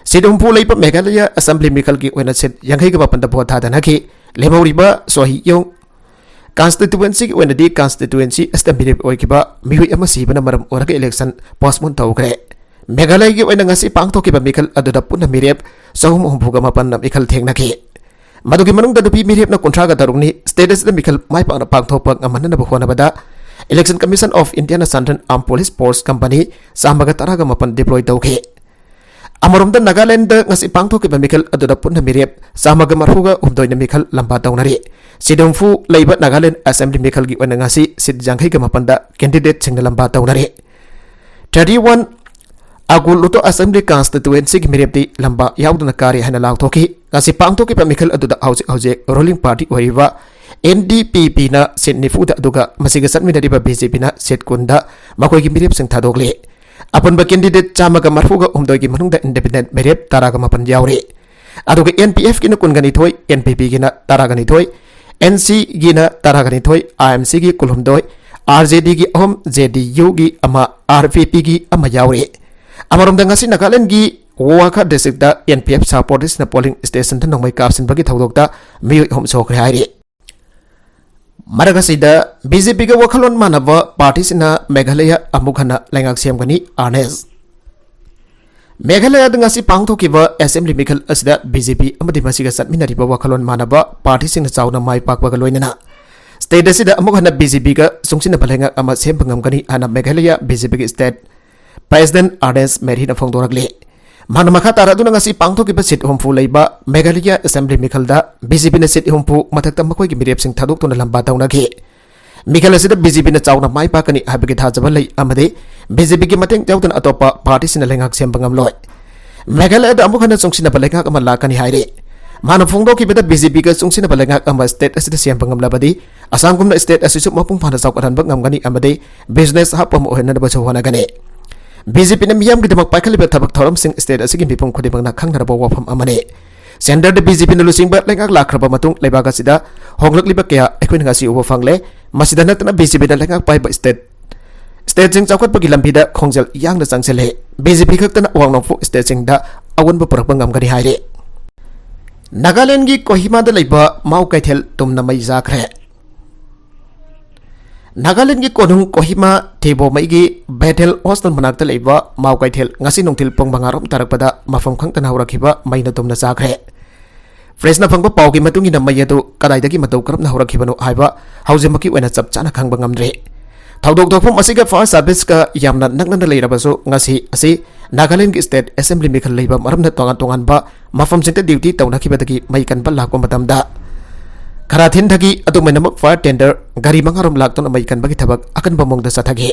Seat ꯍꯨꯝꯐꯨ ꯂꯩꯕ ꯃꯦꯘꯥꯂꯌ assembly ꯃꯤꯈꯜꯒꯤ ꯑꯣꯏꯅ seat ꯌꯥꯡꯈꯩꯒ ꯃꯥꯄꯟꯗ ꯚꯣꯠ ꯊꯥꯗꯅꯈꯤ꯫ ꯂꯦꯝꯍꯧꯔꯤꯕ ꯁꯣꯍꯤꯌꯣꯡ constituencyꯒꯤ ꯑꯣꯏꯅꯗꯤ constituency ꯑꯁꯤꯗ ꯃꯤꯔꯦꯞ ꯑꯣꯏꯈꯤꯕ ꯃꯤꯑꯣꯏ ꯑꯃ ꯁꯤꯕꯅ ꯃꯔꯝ ꯑꯣꯏꯔꯒ election postpone ꯇꯧꯈ꯭ꯔꯦ꯫ ꯃꯦꯘꯥꯂꯌꯒꯤ ꯑꯣꯏꯅ ꯉꯁꯤ ꯄꯥꯡꯊꯣꯛꯈꯤꯕ ꯃꯤꯈꯜ ꯑꯗꯨꯗ ꯄꯨꯟꯅ ꯃꯤꯔꯦꯞ ꯆꯍꯨꯝ ꯍꯨꯝꯐꯨꯒ ꯃꯥꯄꯟꯅ ꯃꯤꯈꯜ ꯊꯦꯡꯅꯈꯤ꯫ ꯃꯗꯨꯒꯤ ꯃꯅꯨꯡꯗ ꯅꯨꯄꯤ ꯃꯤꯔꯦꯞꯅ ꯀꯨꯟꯊ꯭ꯔꯥꯒ ꯇꯔꯨꯛꯅꯤ꯫ State ꯑꯁꯤꯗ ꯃꯤꯈꯜ ꯃꯥꯏ ꯄꯥꯛꯅ ꯄꯥꯡꯊꯣꯛꯄ ꯉꯝꯍꯟꯅꯕ ꯍꯣꯠꯅꯕꯗ Election Commission of Indiaꯅ Central Armed Police Force company ꯆꯥꯝꯃꯒ ꯇꯔꯥꯒ ꯃꯥꯄꯟ deploy ꯇꯧꯈꯤ꯫ ꯑꯃꯔꯣꯝꯗ, ꯅꯥꯒꯥꯂꯦꯟꯗ ꯉꯁꯤ ꯄꯥꯡꯊꯣꯛꯈꯤꯕ ꯃꯤꯈꯜ ꯑꯗꯨꯗ ꯄꯨꯟꯅ ꯃꯤꯔꯦꯞ ꯆꯥꯝꯃꯒ ꯃꯔꯐꯨꯒ ꯍꯨꯝꯗꯣꯏꯅ ꯃꯤꯈꯜ ꯂꯝꯕꯥ ꯇꯧꯅꯔꯤ꯫ Seat ꯍꯨꯝꯐꯨ ꯂꯩꯕ ꯅꯥꯒꯥꯂꯦꯟ assembly ꯃꯤꯈꯜꯒꯤ ꯑꯣꯏꯅ ꯉꯁꯤ seat ꯌꯥꯡꯈꯩꯒ ꯃꯥꯄꯟꯗ candidateꯁꯤꯡꯅ ꯂꯝꯕꯥ ꯇꯧꯅꯔꯤ꯫ Thirty one ꯑꯒꯨꯜ ꯂꯨꯇꯣ assembly constituencyꯒꯤ ꯃꯤꯔꯦꯞꯇꯤ ꯂꯝꯕꯥ ꯌꯥꯎꯗꯅ ꯀꯥꯔꯦ ꯍꯥꯏꯅ ꯂꯥꯎꯊꯣꯛꯈꯤ꯫ ꯉꯁꯤ ꯄꯥꯡꯊꯣꯛꯈꯤꯕ ꯃꯤꯈꯜ ꯑꯗꯨꯗ ꯍꯧꯖꯤꯛ ꯍꯧꯖꯤꯛ ruling party ꯑꯣꯏꯔꯤꯕ NDPPꯅ seat ꯅꯤꯐꯨꯗ, ꯑꯗꯨꯒ ꯃꯁꯤꯒ ꯆꯠꯃꯤꯟꯅꯔꯤꯕ BJPꯅ seat ꯀꯨꯟꯗ ꯃꯈꯣꯏꯒꯤ ꯃꯤꯔꯦꯞꯁꯤꯡ ꯊꯥꯗꯣꯛꯂꯤ꯫ ꯑꯄꯨꯟꯕ candidate ꯆꯥꯝꯃꯒ ꯃꯔꯐꯨꯒ ꯍꯨꯝꯗꯣꯏꯒꯤ ꯃꯅꯨꯡꯗ independent ꯃꯤꯔꯦꯞ ꯇꯔꯥꯒ ꯃꯥꯄꯟ ꯌꯥꯎꯔꯤ꯫ ꯑꯗꯨꯒ NPFꯀꯤꯅ ꯀꯨꯟꯒ ꯅꯤꯊꯣꯏ, NPPꯒꯤꯅ ꯇꯔꯥꯒ ꯅꯤꯊꯣꯏ, NCꯒꯤꯅ ꯇꯔꯥꯒ ꯅꯤꯊꯣꯏ, IMCꯒꯤ ꯀꯨꯟꯍꯨꯝꯗꯣꯏ, RJDꯒꯤ ꯑꯍꯨꯝ, JDUꯒꯤ ꯑꯃ, RVPꯒꯤ ꯑꯃ ꯌꯥꯎꯔꯤ꯫ ꯑꯃꯔꯣꯝꯗ, ꯉꯁꯤ ꯅꯥꯒꯥꯂꯦꯟꯗꯒꯤ ꯋꯣꯋꯥꯈꯥ districtꯇ NPF supportersꯅ polling stationꯗ ꯅꯣꯡꯃꯩ ꯀꯥꯞꯁꯤꯟꯕꯒꯤ ꯊꯧꯗꯣꯛꯇ ꯃꯤꯑꯣꯏ ꯑꯍꯨꯝ ꯁꯣꯛꯈ꯭ꯔꯦ ꯍꯥꯏꯔꯤ꯫ ꯃꯔꯛ ꯑꯁꯤꯗ, BJPꯒ ꯋꯥꯈꯜꯂꯣꯟ ꯃꯥꯟꯅꯕ partyꯁꯤꯡꯅ ꯃꯦꯘꯥꯂꯌ ꯑꯃꯨꯛ ꯍꯟꯅ ꯂꯩꯉꯥꯛ ꯁꯦꯝꯒꯅꯤ, ꯑꯥꯔꯅꯦꯁ꯫ ꯃꯦꯘꯥꯂꯌꯥꯗ ꯉꯁꯤ ꯄꯥꯡꯊꯣꯛꯈꯤꯕ ꯑꯦꯁꯦꯝꯕ꯭ꯂꯤ ꯃꯤꯈꯜ ꯑꯁꯤꯗ ꯕꯤ ꯖꯦ ꯄꯤ ꯑꯃꯗꯤ ꯃꯁꯤꯒ ꯆꯠꯃꯤꯟꯅꯔꯤꯕ ꯋꯥꯈꯜꯂꯣꯟ ꯃꯥꯟꯅꯕ ꯄꯥꯔꯇꯤꯁꯤꯡꯅ ꯆꯥꯎꯅ ꯃꯥꯏ ꯄꯥꯛꯄꯒ ꯂꯣꯏꯅꯅ ꯁ꯭ꯇꯦꯠ ꯑꯁꯤꯗ ꯑꯃꯨꯛ ꯍꯟꯅ ꯕꯤ ꯖꯦ ꯄꯤꯒ ꯆꯨꯡꯁꯤꯟꯅꯕ ꯂꯩꯉꯥꯛ ꯑꯃ ꯁꯦꯝꯕ ꯉꯝꯒꯅꯤ ꯍꯥꯏꯅ ꯃꯦꯘꯥꯂꯌꯥ ꯕꯤ ꯖꯦ ꯄꯤꯒꯤ ꯁ꯭ꯇꯦꯠ ꯄ꯭ꯔꯦꯁꯤꯗꯦꯟꯠ ꯑꯥꯔ ꯑꯦꯁ ꯃꯦꯔꯤꯅ ꯐꯣꯡꯗꯣꯔꯛꯂꯤ꯫ ꯃꯍꯥꯛꯅ ꯃꯈꯥ ꯇꯥꯔꯗꯨꯅ ꯉꯁꯤ ꯄꯥꯡꯊꯣꯛꯈꯤꯕ ꯁꯤꯠ ꯍꯨꯝꯐꯨ ꯂꯩꯕ ꯃꯦꯘꯥꯂꯌꯥ ꯑꯦꯁꯦꯝꯕ꯭ꯂꯤ ꯃꯤꯈꯜꯗ ꯕꯤ ꯖꯦ ꯄꯤꯅ ꯁꯤꯠ ꯍꯨꯝꯐꯨ ꯃꯊꯛꯇ ꯃꯈꯣꯏꯒꯤ ꯃꯤꯔꯦꯞꯁꯤꯡ ꯊꯥꯗꯣꯛꯇꯨꯅ ꯂꯝꯕꯥ ꯇꯧꯅꯈꯤ꯫ ꯃꯤꯈꯜ ꯑꯁꯤꯗ ꯕꯤ ꯖꯦ ꯄꯤꯅ ꯆꯥꯎꯅ ꯃꯥꯏ ꯄꯥꯛꯀꯅꯤ ꯍꯥꯏꯕꯒꯤ ꯊꯥꯖꯕ ꯂꯩ ꯑꯃꯗꯤ ꯕꯤ ꯖꯦ ꯄꯤꯒꯤ ꯃꯇꯦꯡ ꯌꯥꯎꯗꯅ ꯑꯇꯣꯞꯄ ꯄꯥꯔꯇꯤꯁꯤꯡꯅ ꯂꯩꯉꯥꯛ ꯁꯦꯝꯕ ꯉꯝꯂꯣꯏ꯫ ꯃꯦꯘꯥꯂꯌꯥꯗ ꯑꯃꯨꯛ ꯍꯟꯅ ꯆꯨꯡꯁꯤꯟꯅꯕ ꯂꯩꯉꯥꯛ ꯑꯃ ꯂꯥꯛꯀꯅꯤ ꯍꯥꯏꯔꯤ꯫ ꯃꯥꯅ ꯐꯣꯡꯗꯣꯛꯈꯤꯕꯗ ꯕꯤ ꯖꯦ ꯄꯤꯒ ꯆꯨꯡꯁꯤꯟꯅꯕ ꯂꯩꯉꯥꯛ ꯑꯃ ꯁ꯭ꯇꯦꯠ ꯑꯁꯤꯗ ꯁꯦꯝꯕ ꯉꯝꯂꯕꯗꯤ ꯑꯁꯥꯝꯒꯨꯝꯅ ꯁ꯭ꯇꯦꯠ ꯑꯁꯤꯁꯨ ꯃꯄꯨꯡ ꯐꯥꯅ ꯆꯥꯎꯈꯠꯍꯟꯕ ꯉꯝꯒꯅꯤ ꯑꯃꯗꯤ ꯕꯤꯖꯤꯅꯦꯁ ꯍꯕ ꯑꯃ ꯑꯣꯏꯍꯟꯅꯕꯁꯨ ꯍꯣꯠꯅꯒꯅꯤ꯫ ꯕꯤ ꯖꯦ ꯄꯤꯅ ꯃꯤꯌꯥꯝꯒꯤꯗꯃꯛ ꯄꯥꯏꯈꯠꯂꯤꯕ ꯊꯕꯛ ꯊꯧꯔꯝꯁꯤꯡ ꯁ꯭ꯇꯦꯠ ꯑꯁꯤꯒꯤ ꯃꯤꯄꯨꯝ ꯈꯨꯗꯤꯡꯃꯛꯅ ꯈꯪꯅꯔꯕ ꯋꯥꯐꯝ ꯑꯃꯅꯤ꯫ ꯁꯦꯟꯇꯔꯗ ꯕꯤ ꯖꯦ ꯄꯤꯅ ꯂꯨꯆꯤꯡꯕ ꯂꯩꯉꯥꯛ ꯂꯥꯛꯈ꯭ꯔꯕ ꯃꯇꯨꯡ ꯂꯩꯕꯥꯛ ꯑꯁꯤꯗ ꯍꯣꯡꯂꯛꯂꯤꯕ ꯀꯌꯥ ꯑꯩꯈꯣꯏꯅ ꯉꯁꯤ ꯎꯕ ꯐꯪꯂꯦ꯫ ꯃꯁꯤꯗ ꯅꯠꯇꯅ ꯕꯤ ꯖꯦ ꯄꯤꯅ ꯂꯩꯉꯥꯛ ꯄꯥꯏꯕ ꯁ꯭ꯇꯦꯠ, ꯁ꯭ꯇꯦꯠꯁꯤꯡ ꯆꯥꯎꯈꯠꯄꯒꯤ ꯂꯝꯕꯤꯗ ꯈꯣꯡꯖꯦꯜ ꯌꯥꯡꯅ ꯆꯪꯁꯤꯜꯂꯦ꯫ ꯕꯤ ꯖꯦ ꯄꯤ ꯈꯛꯇꯅ ꯑꯋꯥꯡ ꯅꯣꯡꯄꯣꯛ ꯁ꯭ꯇꯦꯠꯁꯤꯡꯗ ꯑꯑꯣꯟꯕ ꯄꯨꯔꯛꯄ ꯉꯝꯒꯅꯤ ꯍꯥꯏꯔꯤ꯫ ꯅꯥꯒꯥꯂꯦꯟꯗꯒꯤ ꯀꯣꯍꯤꯃꯥꯗ ꯂꯩꯕ ꯃꯥꯎ ꯀꯩꯊꯦꯜ ꯇꯨꯝꯅ ꯃꯩ ꯆꯥꯈ꯭ꯔꯦ꯫ ꯅꯥꯒꯥꯂꯦꯟꯗꯒꯤ ꯀꯣꯅꯨꯡ ꯀꯣꯍꯤꯃꯥ ꯊꯦꯕꯣꯃꯩꯒꯤ ꯕꯦꯊꯦꯜ ꯍꯣꯁꯇꯦꯜ ꯃꯅꯥꯛꯇ ꯂꯩꯕ ꯃꯥꯎ ꯀꯩꯊꯦꯜ ꯉꯁꯤ ꯅꯨꯡꯊꯤꯜ ꯄꯨꯡ ꯃꯉꯥ ꯔꯣꯝ ꯇꯥꯔꯛꯄꯗ ꯃꯐꯝ ꯈꯪꯗꯅ ꯍꯧꯔꯛꯈꯤꯕ ꯃꯩꯅ ꯇꯨꯝꯅ ꯆꯥꯈ꯭ꯔꯦ꯫ ꯄ꯭ꯔꯦꯁꯅ ꯐꯪꯕ ꯄꯥꯎꯒꯤ ꯃꯇꯨꯡ ꯏꯟꯅ ꯃꯩ ꯑꯗꯨ ꯀꯗꯥꯏꯗꯒꯤ ꯃꯇꯧ ꯀꯔꯝꯅ ꯍꯧꯔꯛꯈꯤꯕꯅꯣ ꯍꯥꯏꯕ ꯍꯧꯖꯤꯛꯃꯛꯀꯤ ꯑꯣꯏꯅ ꯆꯞ ꯆꯥꯅ ꯈꯪꯕ ꯉꯝꯗ꯭ꯔꯤ꯫ ꯊꯧꯗꯣꯛ ꯊꯣꯛꯐꯝ ꯑꯁꯤꯒ ꯐꯥꯌꯔ ꯁꯥꯔꯚꯤꯁꯀ ꯌꯥꯝꯅ ꯅꯛꯅꯅ ꯂꯩꯔꯕꯁꯨ ꯉꯁꯤ ꯑꯁꯤ ꯅꯥꯒꯥꯂꯦꯟꯗꯒꯤ ꯁ꯭ꯇꯦꯠ ꯑꯦꯁꯦꯝꯕ꯭ꯂꯤ ꯃꯤꯈꯜ ꯂꯩꯕ ꯃꯔꯝꯅ ꯇꯣꯉꯥꯟ ꯇꯣꯉꯥꯟꯕ ꯃꯐꯝꯁꯤꯡꯗ ꯗ꯭ꯌꯨꯇꯤ ꯇꯧꯅꯈꯤꯕꯗꯒꯤ ꯃꯩ ꯀꯟꯕ ꯂꯥꯛꯄ ꯃꯇꯝꯗ ꯈꯔꯥꯊꯤꯟꯗꯒꯤ ꯑꯗꯨꯃꯥꯏꯅꯃꯛ ꯐꯥꯌꯔ ꯇꯦꯟꯗꯔ ꯒꯥꯔꯤ ꯃꯉꯥꯔꯣꯝ ꯂꯥꯛꯇꯨꯅ ꯃꯩ ꯀꯟꯕꯒꯤ ꯊꯕꯛ ꯑꯀꯟꯕ ꯃꯑꯣꯡꯗ ꯆꯠꯊꯈꯤ꯫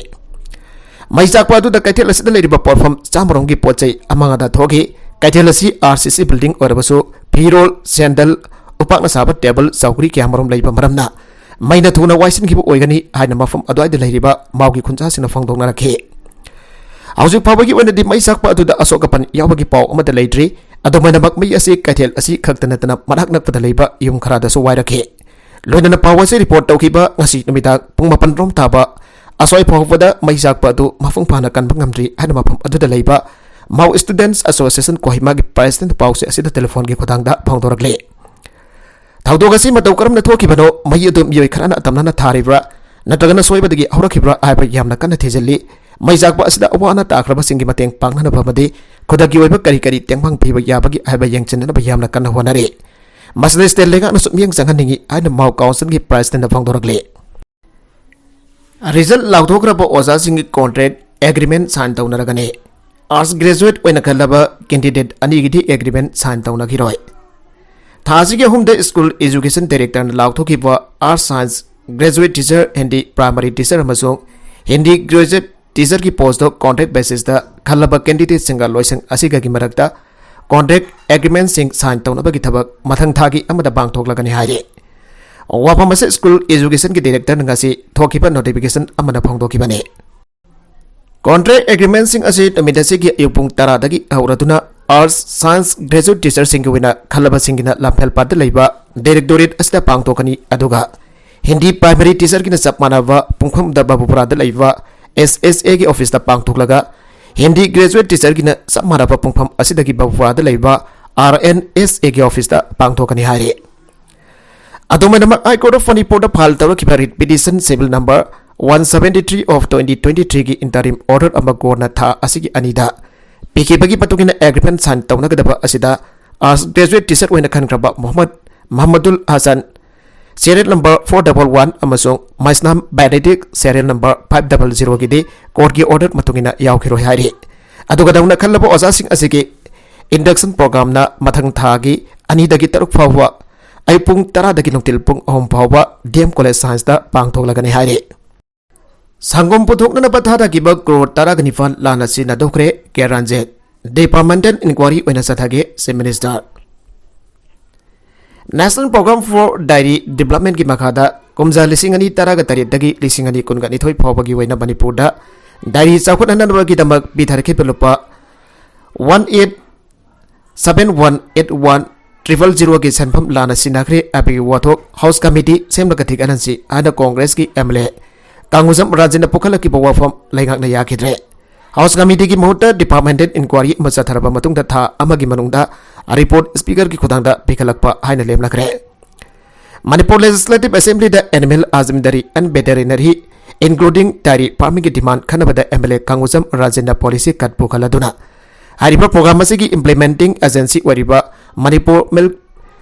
ꯃꯩ ꯆꯥꯛꯄ ꯑꯗꯨꯗ ꯀꯩꯊꯦꯜ ꯑꯁꯤꯗ ꯂꯩꯔꯤꯕ ꯄꯣꯠꯐꯝ ꯆꯥꯝꯃꯔꯣꯝꯒꯤ ꯄꯣꯠ ꯆꯩ ꯑꯃꯥꯡ ꯑꯇꯥ ꯊꯣꯛꯈꯤ꯫ ꯀꯩꯊꯦꯜ ꯑꯁꯤ ꯑꯥꯔ ꯁꯤ ꯁꯤ ꯕꯤꯜꯗꯤꯡ ꯑꯣꯏꯔꯕꯁꯨ ꯐꯤꯔꯣꯜ, ꯁꯦꯟꯗꯜ, ꯎꯄꯥꯛꯅ ꯁꯥꯕ ꯇꯦꯕꯜ, ꯆꯧꯀ꯭ꯔꯤ ꯀꯌꯥꯃꯔꯣꯝ ꯂꯩꯕ ꯃꯔꯝꯅ ꯃꯩꯅ ꯊꯨꯅ ꯋꯥꯏꯁꯤꯟꯈꯤꯕ ꯑꯣꯏꯒꯅꯤ ꯍꯥꯏꯅ ꯃꯐꯝ ꯑꯗꯨꯋꯥꯏꯗ ꯂꯩꯔꯤꯕ ꯃꯥꯎꯒꯤ ꯈꯨꯟꯖꯥꯁꯤꯡꯅ ꯐꯣꯡꯗꯣꯛꯅꯔꯛꯈꯤ꯫ ꯍꯧꯖꯤꯛ ꯐꯥꯎꯕꯒꯤ ꯑꯣꯏꯅꯗꯤ ꯃꯩ ꯆꯥꯛꯄ ꯑꯗꯨꯗ ꯑꯁꯣꯛ ꯑꯄꯟ ꯌꯥꯎꯕꯒꯤ ꯄꯥꯎ ꯑꯃꯠꯇ ꯂꯩꯇ꯭ꯔꯤ꯫ ꯑꯗꯨꯃꯥꯏꯅꯃꯛ ꯃꯩ ꯑꯁꯤ ꯀꯩꯊꯦꯜ ꯑꯁꯤ ꯈꯛꯇ ꯅꯠꯇꯅ ꯃꯅꯥꯛ ꯅꯛꯄꯗ ꯂꯩꯕ ꯌꯨꯝ ꯈꯔꯗꯁꯨ ꯋꯥꯏꯔꯛꯈꯤ꯫ ꯂꯣꯏꯅꯅ ꯄꯥꯎ ꯑꯁꯤ ꯔꯤꯄꯣꯔꯠ ꯇꯧꯈꯤꯕ ꯉꯁꯤ ꯅꯨꯃꯤꯗꯥꯡ ꯄꯨꯡ ꯃꯥꯄꯟ ꯔꯣꯝ ꯇꯥꯕ ꯑꯁ꯭ꯋꯥꯏ ꯐꯥꯎꯕꯗ ꯃꯩ ꯆꯥꯛꯄ ꯑꯗꯨ ꯃꯄꯨꯡ ꯐꯥꯅ ꯀꯟꯕ ꯉꯝꯗ꯭ꯔꯤ ꯍꯥꯏꯅ ꯃꯐꯝ ꯑꯗꯨꯗ ꯂꯩꯕ ꯃꯥꯎ ꯁ꯭ꯇꯨꯗꯦꯟꯠꯁ ꯑꯦꯁꯣꯁꯤꯌꯦꯁꯟ ꯀꯣꯍꯤꯃꯥꯒꯤ ꯄ꯭ꯔꯦꯁꯤꯗꯦꯟꯠ ꯄꯥꯎꯁꯦ ꯑꯁꯤꯗ ꯇꯦꯂꯤꯐꯣꯟꯒꯤ ꯈꯨꯊꯥꯡꯗ ꯐꯣꯡꯗꯣꯔꯛꯂꯤ꯫ ꯊꯧꯗꯣꯛ ꯑꯁꯤ ꯃꯇꯧ ꯀꯔꯝꯅ ꯊꯣꯛꯈꯤꯕꯅꯣ, ꯃꯩ ꯑꯗꯨ ꯃꯤꯑꯣꯏ ꯈꯔꯅ ꯇꯝꯅꯅ ꯊꯥꯔꯤꯕ꯭ꯔꯥ ꯅꯠꯇ꯭ꯔꯒꯅ ꯁꯣꯏꯕꯗꯒꯤ ꯍꯧꯔꯛꯈꯤꯕ꯭ꯔꯥ ꯍꯥꯏꯕ ꯌꯥꯝꯅ ꯀꯟꯅ ꯊꯤꯖꯤꯜꯂꯤ꯫ ꯃꯩ ꯆꯥꯛꯄ ꯑꯁꯤꯗ ꯑꯋꯥ ꯑꯅꯥ ꯇꯥꯈ꯭ꯔꯕꯁꯤꯡꯒꯤ ꯃꯇꯦꯡ ꯄꯥꯡꯅꯅꯕ ꯑꯃꯗꯤ ꯈꯨꯗꯛꯀꯤ ꯑꯣꯏꯕ ꯀꯔꯤ ꯀꯔꯤ ꯇꯦꯡꯕꯥꯡ ꯄꯤꯕ ꯌꯥꯕꯒꯦ ꯍꯥꯏꯕ ꯌꯦꯡꯁꯤꯟꯅꯅꯕ ꯌꯥꯝꯅ ꯀꯟꯅ ꯍꯣꯠꯅꯔꯤ꯫ ꯃꯁꯤꯗ state ꯂꯩꯉꯥꯛꯅꯁꯨ ꯃꯤꯠꯌꯦꯡ ꯆꯪꯍꯟꯅꯤꯡꯏ ꯍꯥꯏꯅ ꯃꯥꯎ council ꯒꯤ president ꯅ ꯐꯣꯡꯗꯣꯔꯛꯂꯤ꯫ Result ꯂꯥꯎꯊꯣꯛꯈ꯭ꯔꯕ ꯑꯣꯖꯥꯁꯤꯡꯒꯤ contract agreement sign ꯇꯧꯅꯔꯒꯅꯤ꯫ Arts graduate ꯑꯣꯏꯅ ꯈꯜꯂꯕ candidate ꯑꯅꯤꯒꯤꯗꯤ agreement sign ꯇꯧꯅꯈꯤꯔꯣꯏ꯫ ꯊꯥ ꯑꯁꯤꯒꯤ ꯑꯍꯨꯝꯗ school education director ꯅ ꯂꯥꯎꯊꯣꯛꯈꯤꯕ Arts Science graduate teacher, Hindi primary teacher ꯑꯃꯁꯨꯡ Hindi graduate teacher ꯒꯤ post ꯇꯣ contract basis ꯇ ꯈꯜꯂꯕ candidate ꯁꯤꯡꯒ ꯂꯣꯏꯁꯪ ꯑꯁꯤꯒꯒꯤ ꯃꯔꯛꯇ contract agreement ꯁꯤꯡ sign ꯇꯧꯅꯕꯒꯤ ꯊꯕꯛ ꯃꯊꯪ ꯊꯥꯒꯤ ꯑꯃꯗ ꯄꯥꯡꯊꯣꯛꯂꯒꯅꯤ ꯍꯥꯏꯔꯤ꯫ ꯋꯥꯐꯝ ꯑꯁꯤ school education ꯒꯤ director ꯅ ꯉꯁꯤ ꯊꯣꯛꯈꯤꯕ notification ꯑꯃꯅ ꯐꯣꯡꯗꯣꯛꯈꯤꯕꯅꯤ꯫ Contract agreement ꯁꯤꯡ ꯑꯁꯤ ꯅꯨꯃꯤꯠ ꯑꯁꯤꯒꯤ ꯑꯌꯨꯛ ꯄꯨꯡ ꯇꯔꯥꯗꯒꯤ ꯍꯧꯔꯗꯨꯅ Arts Science graduate teacher ꯁꯤꯡꯒꯤ ꯑꯣꯏꯅ ꯈꯜꯂꯕꯁꯤꯡꯒꯤꯅ ꯂꯝꯐꯦꯜꯄꯥꯠꯇ ꯂꯩꯕ directorate ꯑꯁꯤꯗ ꯄꯥꯡꯊꯣꯛꯀꯅꯤ, ꯑꯗꯨꯒ Hindi primary teacher ꯒꯤꯅ ꯆꯞ ꯃꯥꯟꯅꯕ ꯄꯨꯡꯐꯝꯗ ꯕꯕꯨꯄꯨꯔꯥꯗ ꯂꯩꯕ S S A ꯒꯤ office ꯇ ꯄꯥꯡꯊꯣꯛꯂꯒ Hindi graduate teacher ꯒꯤꯅ ꯆꯞ ꯃꯥꯟꯅꯕ ꯄꯨꯡꯐꯝ ꯑꯁꯤꯗꯒꯤ ꯕꯕꯨꯄꯨꯔꯥꯗ ꯂꯩꯕ R N S A ꯒꯤ office ꯇ ꯄꯥꯡꯊꯣꯛꯀꯅꯤ ꯍꯥꯏꯔꯤ꯫ ꯑꯗꯨꯃꯥꯏꯅꯃꯛ High Court of Manipur the file ꯇꯧꯔꯛꯈꯤꯕ writ petition civil number one seventy three of twenty twenty three ꯒꯤ interim order ꯑꯃ court ꯅ ꯊꯥ ꯑꯁꯤꯒꯤ ꯑꯅꯤꯗ ꯄꯤꯈꯤꯕꯒꯤ ꯃꯇꯨꯡ ꯏꯟꯅ agreement sign ꯇꯧꯅꯒꯗꯕ ꯑꯁꯤꯗ Arts graduate teacher ꯑꯣꯏꯅ ꯈꯟꯈ꯭ꯔꯕ Mohammad ꯃꯍꯃꯗꯨꯜ Hasan serial number four double one ꯑꯃꯁꯨꯡ ꯃꯩꯁꯅꯥꯝ ꯕꯦꯅꯦꯗꯤꯛ serial number five double zero ꯒꯤꯗꯤ court ꯀꯤ order ꯃꯇꯨꯡ ꯏꯟꯅ ꯌꯥꯎꯈꯤꯔꯣꯏ ꯍꯥꯏꯔꯤ꯫ ꯑꯗꯨꯒ ꯅꯧꯅ ꯈꯜꯂꯕ ꯑꯣꯖꯥꯁꯤꯡ ꯑꯁꯤꯒꯤ induction program ꯅ ꯃꯊꯪ ꯊꯥꯒꯤ ꯑꯅꯤꯗꯒꯤ ꯇꯔꯨꯛ ꯐꯥꯎꯕ ꯑꯌꯨꯛ ꯄꯨꯡ ꯇꯔꯥꯗꯒꯤ ꯅꯨꯡꯊꯤꯜ ꯄꯨꯡ ꯑꯍꯨꯝ ꯐꯥꯎꯕ D M College Science ꯇ ꯄꯥꯡꯊꯣꯛꯂꯒꯅꯤ ꯍꯥꯏꯔꯤ꯫ ꯁꯪꯒꯣꯝ ꯄꯨꯊꯣꯛꯅꯅꯕ ꯊꯥꯗꯈꯤꯕ ꯀ꯭ꯔꯣꯔ ꯇꯔꯥꯒ ꯅꯤꯄꯥꯟ ꯂꯥꯟꯅ ꯁꯤꯖꯤꯟꯅꯗꯣꯛꯈ꯭ꯔꯦ, ꯀꯦ ꯔꯟꯖꯤꯠ꯫ Departmental inquiry ꯑꯣꯏꯅ ꯆꯠꯊꯒꯦ, Chief Minister꯫ National Program for Dairy Development ꯀꯤ ꯃꯈꯥꯗ ꯀꯨꯝꯖꯥ ꯂꯤꯁꯤꯡ ꯑꯅꯤ ꯇꯔꯥꯒ ꯇꯔꯦꯠꯇꯒꯤ ꯂꯤꯁꯤꯡ ꯑꯅꯤ ꯀꯨꯟꯒ ꯅꯤꯊꯣꯏ ꯐꯥꯎꯕꯒꯤ ꯑꯣꯏꯅ ꯃꯅꯤꯄꯨꯔꯗ dairy ꯆꯥꯎꯈꯠꯍꯟꯅꯕꯒꯤꯗꯃꯛ ꯄꯤꯊꯔꯛꯈꯤꯕ ꯂꯨꯄꯥ one eight seven one eight one triple zero ꯒꯤ ꯁꯦꯟꯐꯝ ꯂꯥꯟꯅ ꯁꯤꯖꯤꯟꯅꯈ꯭ꯔꯦ ꯍꯥꯏꯕꯒꯤ ꯋꯥꯊꯣꯛ House Committee ꯁꯦꯝꯂꯒ ꯊꯤꯒꯠꯍꯟꯁꯤ ꯍꯥꯏꯅ Congress ꯀꯤ M L A ꯀꯥꯡꯒꯨꯖꯝ ꯔꯥꯖꯦꯟꯅ ꯄꯨꯈꯠꯂꯛꯈꯤꯕ ꯋꯥꯐꯝ ꯂꯩꯉꯥꯛꯅ ꯌꯥꯈꯤꯗ꯭ꯔꯦ꯫ House Committee ꯒꯤ ꯃꯍꯨꯠꯇ departmental inquiry ꯑꯃ ꯆꯠꯊꯔꯕ ꯃꯇꯨꯡꯗ ꯊꯥ ꯑꯃꯒꯤ ꯃꯅꯨꯡꯗ report Speaker ꯒꯤ ꯈꯨꯠꯊꯥꯡꯗ ꯄꯤꯈꯠꯂꯛꯄ ꯍꯥꯏꯅ ꯂꯦꯞꯅꯈ꯭ꯔꯦ꯫ Manipur Legislative Assembly the animal husbandry and veterinary, including dairy farming ꯒꯤ demand ꯈꯟꯅꯕꯗ M L A ꯀꯥꯡꯒꯨꯖꯝ ꯔꯥꯖꯦꯟꯅ policy cut ꯄꯨꯈꯠꯂꯗꯨꯅ ꯍꯥꯏꯔꯤꯕ program ꯑꯁꯤꯒꯤ implementing agency ꯑꯣꯏꯔꯤꯕ Manipur Milk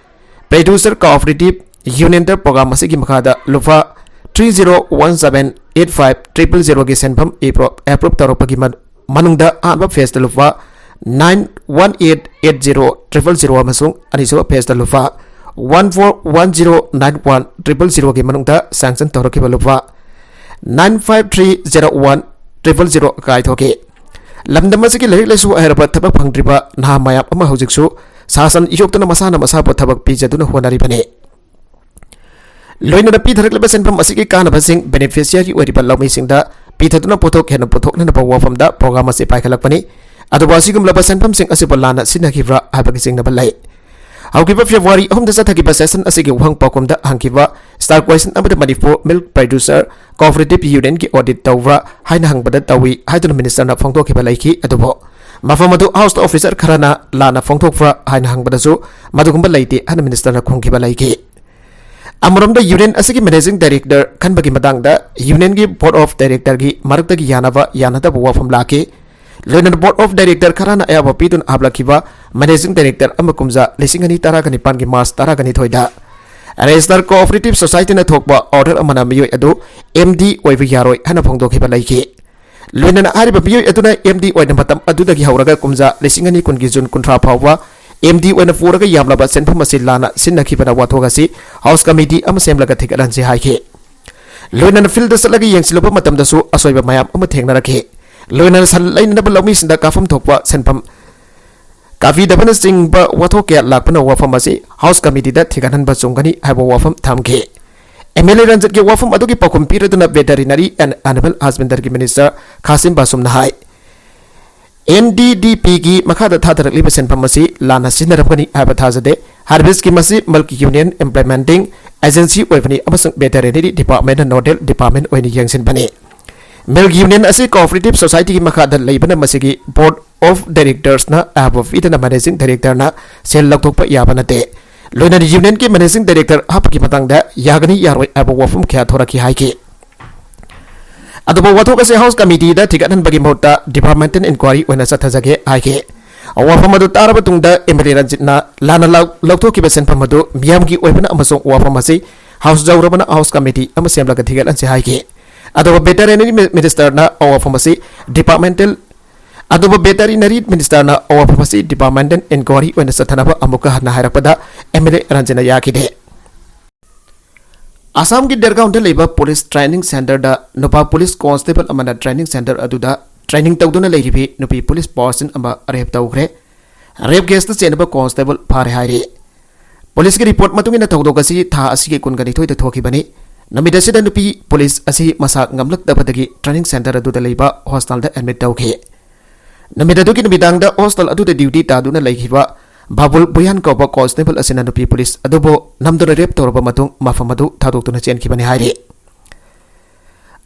Producer Cooperative Unionꯗ program ꯑꯁꯤꯒꯤ ꯃꯈꯥꯗ ꯂꯨꯄꯥ three zero one seven eight five triple zeroꯒꯤ ꯁꯦꯟꯐꯝ approve ꯇꯧꯔꯛꯄꯒꯤ ꯃꯅꯨꯡꯗ ꯑꯍꯥꯟꯕ phaseꯇ ꯂꯨꯄꯥ nine one eight eight zero triple zero ꯑꯃꯁꯨꯡ ꯑꯅꯤꯁꯨꯕ phaseꯇ ꯂꯨꯄꯥ one four one zero nine one triple zeroꯒꯤ ꯃꯅꯨꯡꯗ sanction ꯇꯧꯔꯛꯈꯤꯕ ꯂꯨꯄꯥ nine five three zero one triple zero ꯀꯥꯏꯊꯣꯛꯈꯤ꯫ ꯂꯝꯗꯝ ꯑꯁꯤꯒꯤ ꯂꯥꯏꯔꯤꯛ ꯂꯥꯏꯁꯨ ꯍꯩꯔꯕ ꯊꯕꯛ ꯐꯪꯗ꯭ꯔꯤꯕ ꯅꯍꯥ ꯃꯌꯥꯝ ꯑꯃ ꯍꯧꯖꯤꯛꯁꯨ ꯁꯥꯁꯟ ꯌꯣꯛꯇꯨꯅ ꯃꯁꯥꯅ ꯃꯁꯥꯕꯨ ꯊꯕꯛ ꯄꯤꯖꯗꯨꯅ ꯍꯣꯠꯅꯔꯤꯕꯅꯤ꯫ ꯂꯣꯏꯅꯅ ꯄꯤꯊꯔꯛꯂꯤꯕ ꯁꯦꯟꯐꯝ ꯑꯁꯤꯒꯤ ꯀꯥꯟꯅꯕꯁꯤꯡ beneficiary ꯑꯣꯏꯔꯤꯕ ꯂꯧꯃꯤꯁꯤꯡꯗ ꯄꯤꯊꯗꯨꯅ ꯄꯣꯠꯊꯣꯛ ꯍꯦꯟꯅ ꯄꯨꯊꯣꯛꯅꯅꯕ ꯋꯥꯐꯝꯗ program ꯑꯁꯤ ꯄꯥꯏꯈꯠꯂꯛꯄꯅꯤ꯫ ꯑꯗꯨꯕꯨ ꯑꯁꯤꯒꯨꯝꯂꯕ ꯁꯦꯟꯐꯝꯁꯤꯡ ꯑꯁꯤꯕꯨ ꯂꯥꯟꯅ ꯁꯤꯖꯤꯟꯅꯈꯤꯕ꯭ꯔꯥ ꯍꯥꯏꯕꯒꯤ ꯆꯤꯡꯅꯕ ꯂꯩ꯫ ꯍꯧꯈꯤꯕ February ꯑꯍꯨꯝꯗ ꯆꯠꯊꯈꯤꯕ session ꯑꯁꯤꯒꯤ ꯋꯥꯍꯪ ꯄꯥꯎꯈꯨꯝꯗ ꯍꯪꯈꯤꯕ star question ꯑꯃꯗ Manipur Milk Producer Cooperative Unionꯒꯤ audit ꯇꯧꯕ꯭ꯔꯥ ꯍꯥꯏꯅ ꯍꯪꯕꯗ ꯇꯧꯏ ꯍꯥꯏꯗꯨꯅ ministerꯅ ꯐꯣꯡꯗꯣꯛꯈꯤꯕ ꯂꯩꯈꯤ꯫ ꯑꯗꯨꯕꯨ ꯃꯐꯝ ꯑꯗꯨ house officer ꯈꯔꯅ ꯂꯥꯟꯅ ꯐꯣꯡꯗꯣꯛꯄ꯭ꯔꯥ ꯍꯥꯏꯅ ꯍꯪꯕꯗꯁꯨ ꯃꯗꯨꯒꯨꯝꯕ ꯂꯩꯇꯦ ꯍꯥꯏꯅ ministerꯅ ꯈꯨꯝꯈꯤꯕ ꯂꯩꯈꯤ꯫ ꯑꯃꯔꯣꯝꯗ union ꯑꯁꯤꯒꯤ managing director ꯈꯟꯕꯒꯤ ꯃꯇꯥꯡꯗ unionꯒꯤ board of directorꯒꯤ ꯃꯔꯛꯇꯒꯤ ꯌꯥꯅꯕ ꯌꯥꯅꯗꯕ ꯋꯥꯐꯝ ꯂꯥꯛꯈꯤ꯫ ꯂꯣꯏꯅꯅ board of director ꯈꯔꯅ ꯑꯌꯥꯕ ꯄꯤꯗꯨꯅ ꯍꯥꯞꯂꯛꯈꯤꯕ managing director ꯑꯃ ꯀꯨꯝꯖꯥ ꯂꯤꯁꯤꯡ ꯑꯅꯤ ꯇꯔꯥꯒ ꯅꯤꯄꯥꯟꯒꯤ March ꯇꯔꯥꯒ ꯅꯤꯊꯣꯏꯗ Register Cooperative Societyꯅ ꯊꯣꯛꯄ order ꯑꯃꯅ ꯃꯤꯑꯣꯏ ꯑꯗꯨ MD ꯑꯣꯏꯕ ꯌꯥꯔꯣꯏ ꯍꯥꯏꯅ ꯐꯣꯡꯗꯣꯛꯈꯤꯕ ꯂꯩꯈꯤ꯫ ꯂꯣꯏꯅꯅ ꯍꯥꯏꯔꯤꯕ ꯃꯤꯑꯣꯏ ꯑꯗꯨꯅ MD ꯑꯣꯏꯅ ꯃꯇꯝ ꯑꯗꯨꯗꯒꯤ ꯍꯧꯔꯒ ꯀꯨꯝꯖꯥ ꯂꯤꯁꯤꯡ ꯑꯅꯤ ꯀꯨꯟꯒꯤ June ꯀꯨꯟꯊ꯭ꯔꯥ ꯐꯥꯎꯕ MD ꯑꯣꯏꯅ ꯄꯨꯔꯒ ꯌꯥꯝꯂꯕ ꯁꯦꯟꯐꯝ ꯑꯁꯤ ꯂꯥꯟꯅ ꯁꯤꯖꯤꯟꯅꯈꯤꯕꯅ ꯋꯥꯊꯣꯛ ꯑꯁꯤ house committee ꯑꯃ ꯁꯦꯝꯂꯒ ꯊꯤꯒꯠꯍꯟꯁꯤ ꯍꯥꯏꯈꯤ꯫ ꯂꯣꯏꯅꯅ fieldꯗ ꯆꯠꯂꯒ ꯌꯦꯡꯁꯤꯜꯂꯨꯕ ꯃꯇꯝꯗꯁꯨ ꯑꯁꯣꯏꯕ ꯃꯌꯥꯝ ꯑꯃ ꯊꯦꯡꯅꯔꯛꯈꯤ꯫ ꯂꯣꯏꯅꯅ ꯁꯟ ꯂꯩꯅꯅꯕ ꯂꯧꯃꯤꯁꯤꯡꯗ ꯀꯥꯐꯝ ꯊꯣꯛꯄ ꯁꯦꯟꯐꯝ ꯀꯥꯕꯤꯗꯕꯅꯆꯤꯡꯕ ꯋꯥꯊꯣꯛ ꯀꯌꯥ ꯂꯥꯛꯄꯅ ꯋꯥꯐꯝ ꯑꯁꯤ house committeeꯗ ꯊꯤꯒꯠꯍꯟꯕ ꯆꯨꯝꯒꯅꯤ ꯍꯥꯏꯕ ꯋꯥꯐꯝ ꯊꯝꯈꯤ꯫ MLA ꯔꯟꯖꯤꯠꯀꯤ ꯋꯥꯐꯝ ꯑꯗꯨꯒꯤ ꯄꯥꯎꯈꯨꯝ ꯄꯤꯔꯗꯨꯅ Veterinary and Animal Husbandryꯒꯤ minister ꯈꯥꯁꯤꯝ ꯕꯥꯁꯨꯝꯅ ꯍꯥꯏ, NDDPꯒꯤ ꯃꯈꯥꯗ ꯊꯥꯗꯔꯛꯂꯤꯕ ꯁꯦꯟꯐꯝ ꯑꯁꯤ ꯂꯥꯟꯅ ꯁꯤꯖꯤꯟꯅꯔꯝꯒꯅꯤ ꯍꯥꯏꯕ ꯊꯥꯖꯗꯦ꯫ Harvest scheme ꯑꯁꯤ milk union implementing agency ꯑꯣꯏꯕꯅꯤ ꯑꯃꯁꯨꯡ veterinary departmentꯅ nodal department ꯑꯣꯏꯅ ꯌꯦꯡꯁꯤꯟꯕꯅꯤ꯫ Milk union ꯑꯁꯤ cooperative societyꯒꯤ ꯃꯈꯥꯗ ꯂꯩꯕꯅ ꯃꯁꯤꯒꯤ board of directorsꯅ ꯑꯌꯥꯕ ꯄꯤꯗꯅ managing directorꯅ ꯁꯦꯜ ꯂꯧꯊꯣꯛꯄ ꯌꯥꯕ ꯅꯠꯇꯦ꯫ ꯂꯣꯏꯅꯅ unionꯒꯤ managing director ꯍꯥꯞꯄꯒꯤ ꯃꯇꯥꯡꯗ ꯌꯥꯒꯅꯤ ꯌꯥꯔꯣꯏ ꯍꯥꯏꯕ ꯋꯥꯐꯝ ꯀꯌꯥ ꯊꯣꯔꯛꯈꯤ ꯍꯥꯏꯈꯤ꯫ ꯑꯗꯨꯕꯨ ꯋꯥꯊꯣꯛ ꯑꯁꯤ ꯍꯥꯎꯁ ꯀꯃꯤꯇꯤꯗ ꯊꯤꯒꯠꯍꯟꯕꯒꯤ ꯃꯍꯨꯠꯇ ꯗꯤꯄꯥꯔꯠꯃꯦꯟꯇꯦꯜ ꯏꯟꯀ꯭ꯋꯥꯏꯔꯤ ꯑꯣꯏꯅ ꯆꯠꯊꯖꯒꯦ ꯍꯥꯏꯈꯤ꯫ ꯋꯥꯐꯝ ꯑꯗꯨ ꯇꯥꯔꯕ ꯇꯨꯡꯗ ꯑꯦꯝ ꯑꯦꯜ ꯑꯦ ꯔꯟꯖꯤꯠꯅ ꯂꯥꯟꯅ ꯂꯧ-, ꯂꯧꯊꯣꯛꯈꯤꯕ ꯁꯦꯟꯐꯝ ꯑꯗꯨ ꯃꯤꯌꯥꯝꯒꯤ ꯑꯣꯏꯕꯅ ꯑꯃꯁꯨꯡ ꯋꯥꯐꯝ ꯑꯁꯤ ꯍꯥꯎꯁ ꯌꯧꯔꯕꯅ ꯍꯥꯎꯁ ꯀꯃꯤꯇꯤ ꯑꯃ ꯁꯦꯝꯂꯒ ꯊꯤꯒꯠꯍꯟꯁꯤ ꯍꯥꯏꯈꯤ꯫ ꯑꯗꯨꯒ ꯚꯦꯇꯔꯤꯅꯔꯤ ꯃꯤ-, ꯃꯤꯅꯤꯁꯇꯔꯅ ꯋꯥꯐꯝ ꯑꯁꯤ ꯗꯤꯄꯥꯔꯠꯃꯦꯟꯇꯦꯜ, ꯑꯗꯨꯕꯨ ꯚꯦꯇꯔꯤꯅꯔꯤ ꯃꯤꯅꯤꯁꯇꯔꯅ ꯋꯥꯐꯝ ꯑꯁꯤ ꯗꯤꯄꯥꯔꯠꯃꯦꯟꯇꯦꯜ ꯏꯟꯀ꯭ꯋꯥꯏꯔꯤ ꯑꯣꯏꯅ ꯆꯠꯊꯅꯕ ꯑꯃꯨꯛꯀ ꯍꯟꯅ ꯍꯥꯏꯔꯛꯄꯗ ꯑꯦꯝ ꯑꯦꯜ ꯑꯦ ꯔꯟꯖꯤꯠꯅ ꯌꯥꯈꯤꯗꯦ꯫ ꯑꯁꯥꯝꯒꯤ ꯗꯦꯔꯒꯥꯎꯟꯗ ꯂꯩꯕ ꯄꯨꯂꯤꯁ ꯇ꯭ꯔꯦꯅꯤꯡ ꯁꯦꯟꯇꯔꯗ ꯅꯨꯄꯥ ꯄꯨꯂꯤꯁ ꯀꯣꯟꯁꯇꯦꯕꯜ ꯑꯃꯅ ꯇ꯭ꯔꯦꯅꯤꯡ ꯁꯦꯟꯇꯔ ꯑꯗꯨꯗ ꯇ꯭ꯔꯦꯅꯤꯡ ꯇꯧꯗꯨꯅ ꯂꯩꯔꯤꯕꯤ ꯅꯨꯄꯤ ꯄꯨꯂꯤꯁ ꯄꯥꯔꯁꯟ ꯑꯃ ꯔꯦꯞ ꯇꯧꯈ꯭ꯔꯦ꯫ ꯔꯦꯞ ꯀꯦꯁꯇ ꯆꯦꯟꯅꯕ ꯀꯣꯟꯁꯇꯦꯕꯜ ꯐꯥꯔꯦ ꯍꯥꯏꯔꯤ꯫ ꯄꯨꯂꯤꯁꯀꯤ ꯔꯤꯄꯣꯔꯠ ꯃꯇꯨꯡ ꯏꯟꯅ ꯊꯧꯗꯣꯛ ꯑꯁꯤ ꯊꯥ ꯑꯁꯤꯒꯤ ꯀꯨꯟꯒ ꯅꯤꯊꯣꯏꯗ ꯊꯣꯛꯈꯤꯕꯅꯤ꯫ ꯅꯨꯃꯤꯠ ꯑꯁꯤꯗ ꯅꯨꯄꯤ ꯄꯨꯂꯤꯁ ꯑꯁꯤ ꯃꯁꯥ ꯉꯝꯂꯛꯇꯕꯗꯒꯤ ꯇ꯭ꯔꯦꯅꯤꯡ ꯁꯦꯟꯇꯔ ꯑꯗꯨꯗ ꯂꯩꯕ ꯍꯣꯁꯇꯦꯜꯗ ꯑꯦꯗꯃꯤꯠ ꯇꯧꯈꯤ꯫ ꯅꯨꯃꯤꯠ ꯑꯗꯨꯒꯤ ꯅꯨꯃꯤꯗꯥꯡꯗ ꯍꯣꯁꯇꯦꯜ ꯑꯗꯨꯗ ꯗ꯭ꯌꯨꯇꯤ ꯇꯥꯗꯨꯅ ꯂꯩꯈꯤꯕ ꯕꯥꯕꯨꯜ ꯕꯨꯌꯥꯟ ꯀꯧꯕ ꯀꯣꯟꯁꯇꯦꯕꯜ ꯑꯁꯤꯅ ꯅꯨꯄꯤ ꯄꯨꯂꯤꯁ ꯑꯗꯨꯕꯨ ꯅꯝꯗꯨꯅ ꯔꯦꯞ ꯇꯧꯔꯕ ꯃꯇꯨꯡ ꯃꯐꯝ ꯑꯗꯨ ꯊꯥꯗꯣꯛꯇꯨꯅ ꯆꯦꯟꯈꯤꯕꯅꯤ ꯍꯥꯏꯔꯤ꯫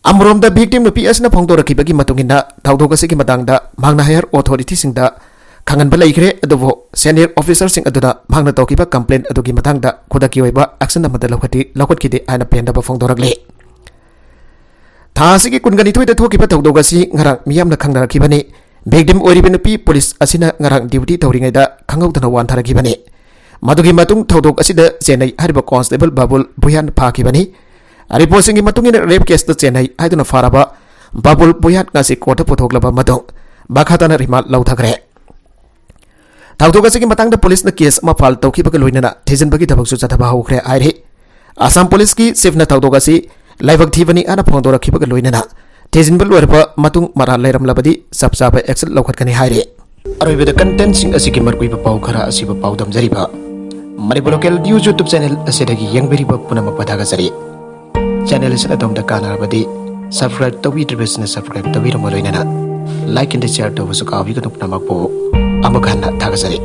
ꯑꯃꯔꯣꯝꯗ ꯚꯤꯛꯇꯤꯝ ꯅꯨꯄꯤ ꯑꯁꯤꯅ ꯐꯣꯡꯗꯣꯔꯛꯈꯤꯕꯒꯤ ꯃꯇꯨꯡ ꯏꯟꯅ ꯊꯧꯗꯣꯛ ꯑꯁꯤꯒꯤ ꯃꯇꯥꯡꯗ ꯃꯍꯥꯛꯅ ꯍꯥꯌꯔ ꯑꯣꯊꯣꯔꯤꯇꯤꯁꯤꯡꯗ ꯈꯪꯍꯟꯕ ꯂꯩꯈ꯭ꯔꯦ, ꯑꯗꯨꯕꯨ ꯁꯦꯅꯤꯌꯔ ꯑꯣꯐꯤꯁꯔꯁꯤꯡ ꯑꯗꯨꯅ ꯃꯍꯥꯛꯅ ꯇꯧꯈꯤꯕ ꯀꯝꯄ꯭ꯂꯦꯟ ꯑꯗꯨꯒꯤ ꯃꯇꯥꯡꯗ ꯈꯨꯗꯛꯀꯤ ꯑꯣꯏꯕ ꯑꯦꯛꯁꯟ ꯑꯃꯠꯇ ꯂꯧꯈꯠꯇꯤ-, ꯂꯧꯈꯠꯈꯤꯗꯦ ꯍꯥꯏꯅ ꯄꯦꯟꯗꯕ ꯐꯣꯡꯗꯣꯔꯛꯂꯤ꯫ ꯊꯥ ꯑꯁꯤꯒꯤ ꯀꯨꯟꯒ ꯅꯤꯊꯣꯏꯗ ꯊꯣꯛꯈꯤꯕ ꯊꯧꯗꯣꯛ ꯑꯁꯤ ꯉꯔꯥꯡ ꯃꯤꯌꯥꯝꯅ ꯈꯪꯅꯔꯛꯈꯤꯕꯅꯤ꯫ ꯚꯤꯛꯇꯤꯝ ꯑꯣꯏꯔꯤꯕ ꯅꯨꯄꯤ ꯄꯨꯂꯤꯁ ꯑꯁꯤꯅ ꯉꯔꯥꯡ ꯗ꯭ꯌꯨꯇꯤ ꯇꯧꯔꯤꯉꯩꯗ ꯈꯪꯍꯧꯗꯅ ꯋꯥꯟꯊꯔꯛꯈꯤꯕꯅꯤ꯫ ꯃꯗꯨꯒꯤ ꯃꯇꯨꯡ ꯊꯧꯗꯣꯛ ꯑꯁꯤꯗ ꯆꯦꯟꯅꯩ ꯍꯥꯏꯔꯤꯕ ꯀꯣꯟꯁꯇꯦꯕꯜ ꯕꯥꯕꯨꯜ ꯚꯨꯌꯥꯟ ꯐꯥꯈꯤꯕꯅꯤ꯫ ꯔꯤꯄꯣꯔꯠꯁꯤꯡꯒꯤ ꯃꯇꯨꯡ ꯏꯟꯅ ꯔꯦꯞ ꯀꯦꯁꯇ ꯆꯦꯟꯅꯩ ꯍꯥꯏꯗꯨꯅ ꯐꯥꯔꯕ ꯕꯥꯕꯨꯜ ꯚꯨꯌꯥꯟ ꯉꯁꯤ ꯀꯣꯔꯠꯇ ꯄꯨꯊꯣꯛꯂꯕ ꯃꯇꯨꯡ ꯃꯈꯥ ꯇꯥꯅ ꯔꯤꯃꯥꯟ ꯂꯧꯊꯈ꯭ꯔꯦ꯫ ꯊꯧꯗꯣꯛ ꯑꯁꯤꯒꯤ ꯃꯇꯥꯡꯗ ꯄꯨꯂꯤꯁꯅ ꯀꯦꯁ ꯑꯃ ꯐꯥꯏꯜ ꯇꯧꯈꯤꯕꯒ ꯂꯣꯏꯅꯅ ꯊꯤꯖꯤꯟꯕꯒꯤ ꯊꯕꯛꯁꯨ ꯆꯠꯊꯕ ꯍꯧꯈ꯭ꯔꯦ ꯍꯥꯏꯔꯤ꯫ ꯑꯁꯥꯝ ꯄꯨꯂꯤꯁꯀꯤ ꯆꯤꯐꯅ ꯊꯧꯗꯣꯛ ꯑꯁꯤ ꯂꯥꯏꯕꯛ ꯊꯤꯕꯅꯤ ꯍꯥꯏꯅ ꯐꯣꯡꯗꯣꯔꯛꯈꯤꯕꯒ ꯂꯣꯏꯅꯅ ꯊꯤꯖꯤꯟꯕ ꯂꯣꯏꯔꯕ ꯃꯇꯨꯡ ꯃꯔꯥꯜ ꯂꯩꯔꯝꯂꯕꯗꯤ ꯆꯞ ꯆꯥꯕ ꯑꯦꯛꯁꯟ ꯂꯧꯈꯠꯀꯅꯤ ꯍꯥꯏꯔꯤ꯫ ꯑꯔꯣꯏꯕꯗ ꯀꯟꯇꯦꯟꯠꯁꯤꯡ ꯑꯁꯤꯒꯤ ꯃꯔꯨꯑꯣꯏꯕ ꯄꯥꯎ ꯈꯔ ꯑꯁꯤꯕꯨ ꯄꯥꯎꯗꯝꯖꯔꯤꯕ Manipur local news YouTube channel ꯑꯁꯤꯗꯒꯤ ꯌꯦꯡꯕꯤꯔꯤꯕ ꯄꯨꯝꯅꯃꯛꯄꯨ ꯊꯥꯒꯠꯆꯔꯤ꯫ ꯆꯦꯅꯦꯜ ꯑꯁꯤꯅ ꯑꯗꯣꯝꯗ ꯀꯥꯟꯅꯔꯕꯗꯤ ꯁꯕꯁꯀ꯭ꯔꯥꯏꯕ ꯇꯧꯕꯤꯗ꯭ꯔꯤꯕꯁꯤꯡꯅ ꯁꯕꯁꯀ꯭ꯔꯥꯏꯕ ꯇꯧꯕꯤꯔꯝꯕ ꯂꯣꯏꯅꯅ ꯂꯥꯏꯛ ꯑꯦꯟ ꯁꯤꯌꯔ ꯇꯧꯕꯁꯨ ꯀꯥꯎꯕꯤꯒꯅꯨ꯫ ꯄꯨꯝꯅꯃꯛꯄꯨ ꯑꯃꯨꯛ ꯍꯟꯅ ꯊꯥꯒꯠꯆꯔꯤ꯫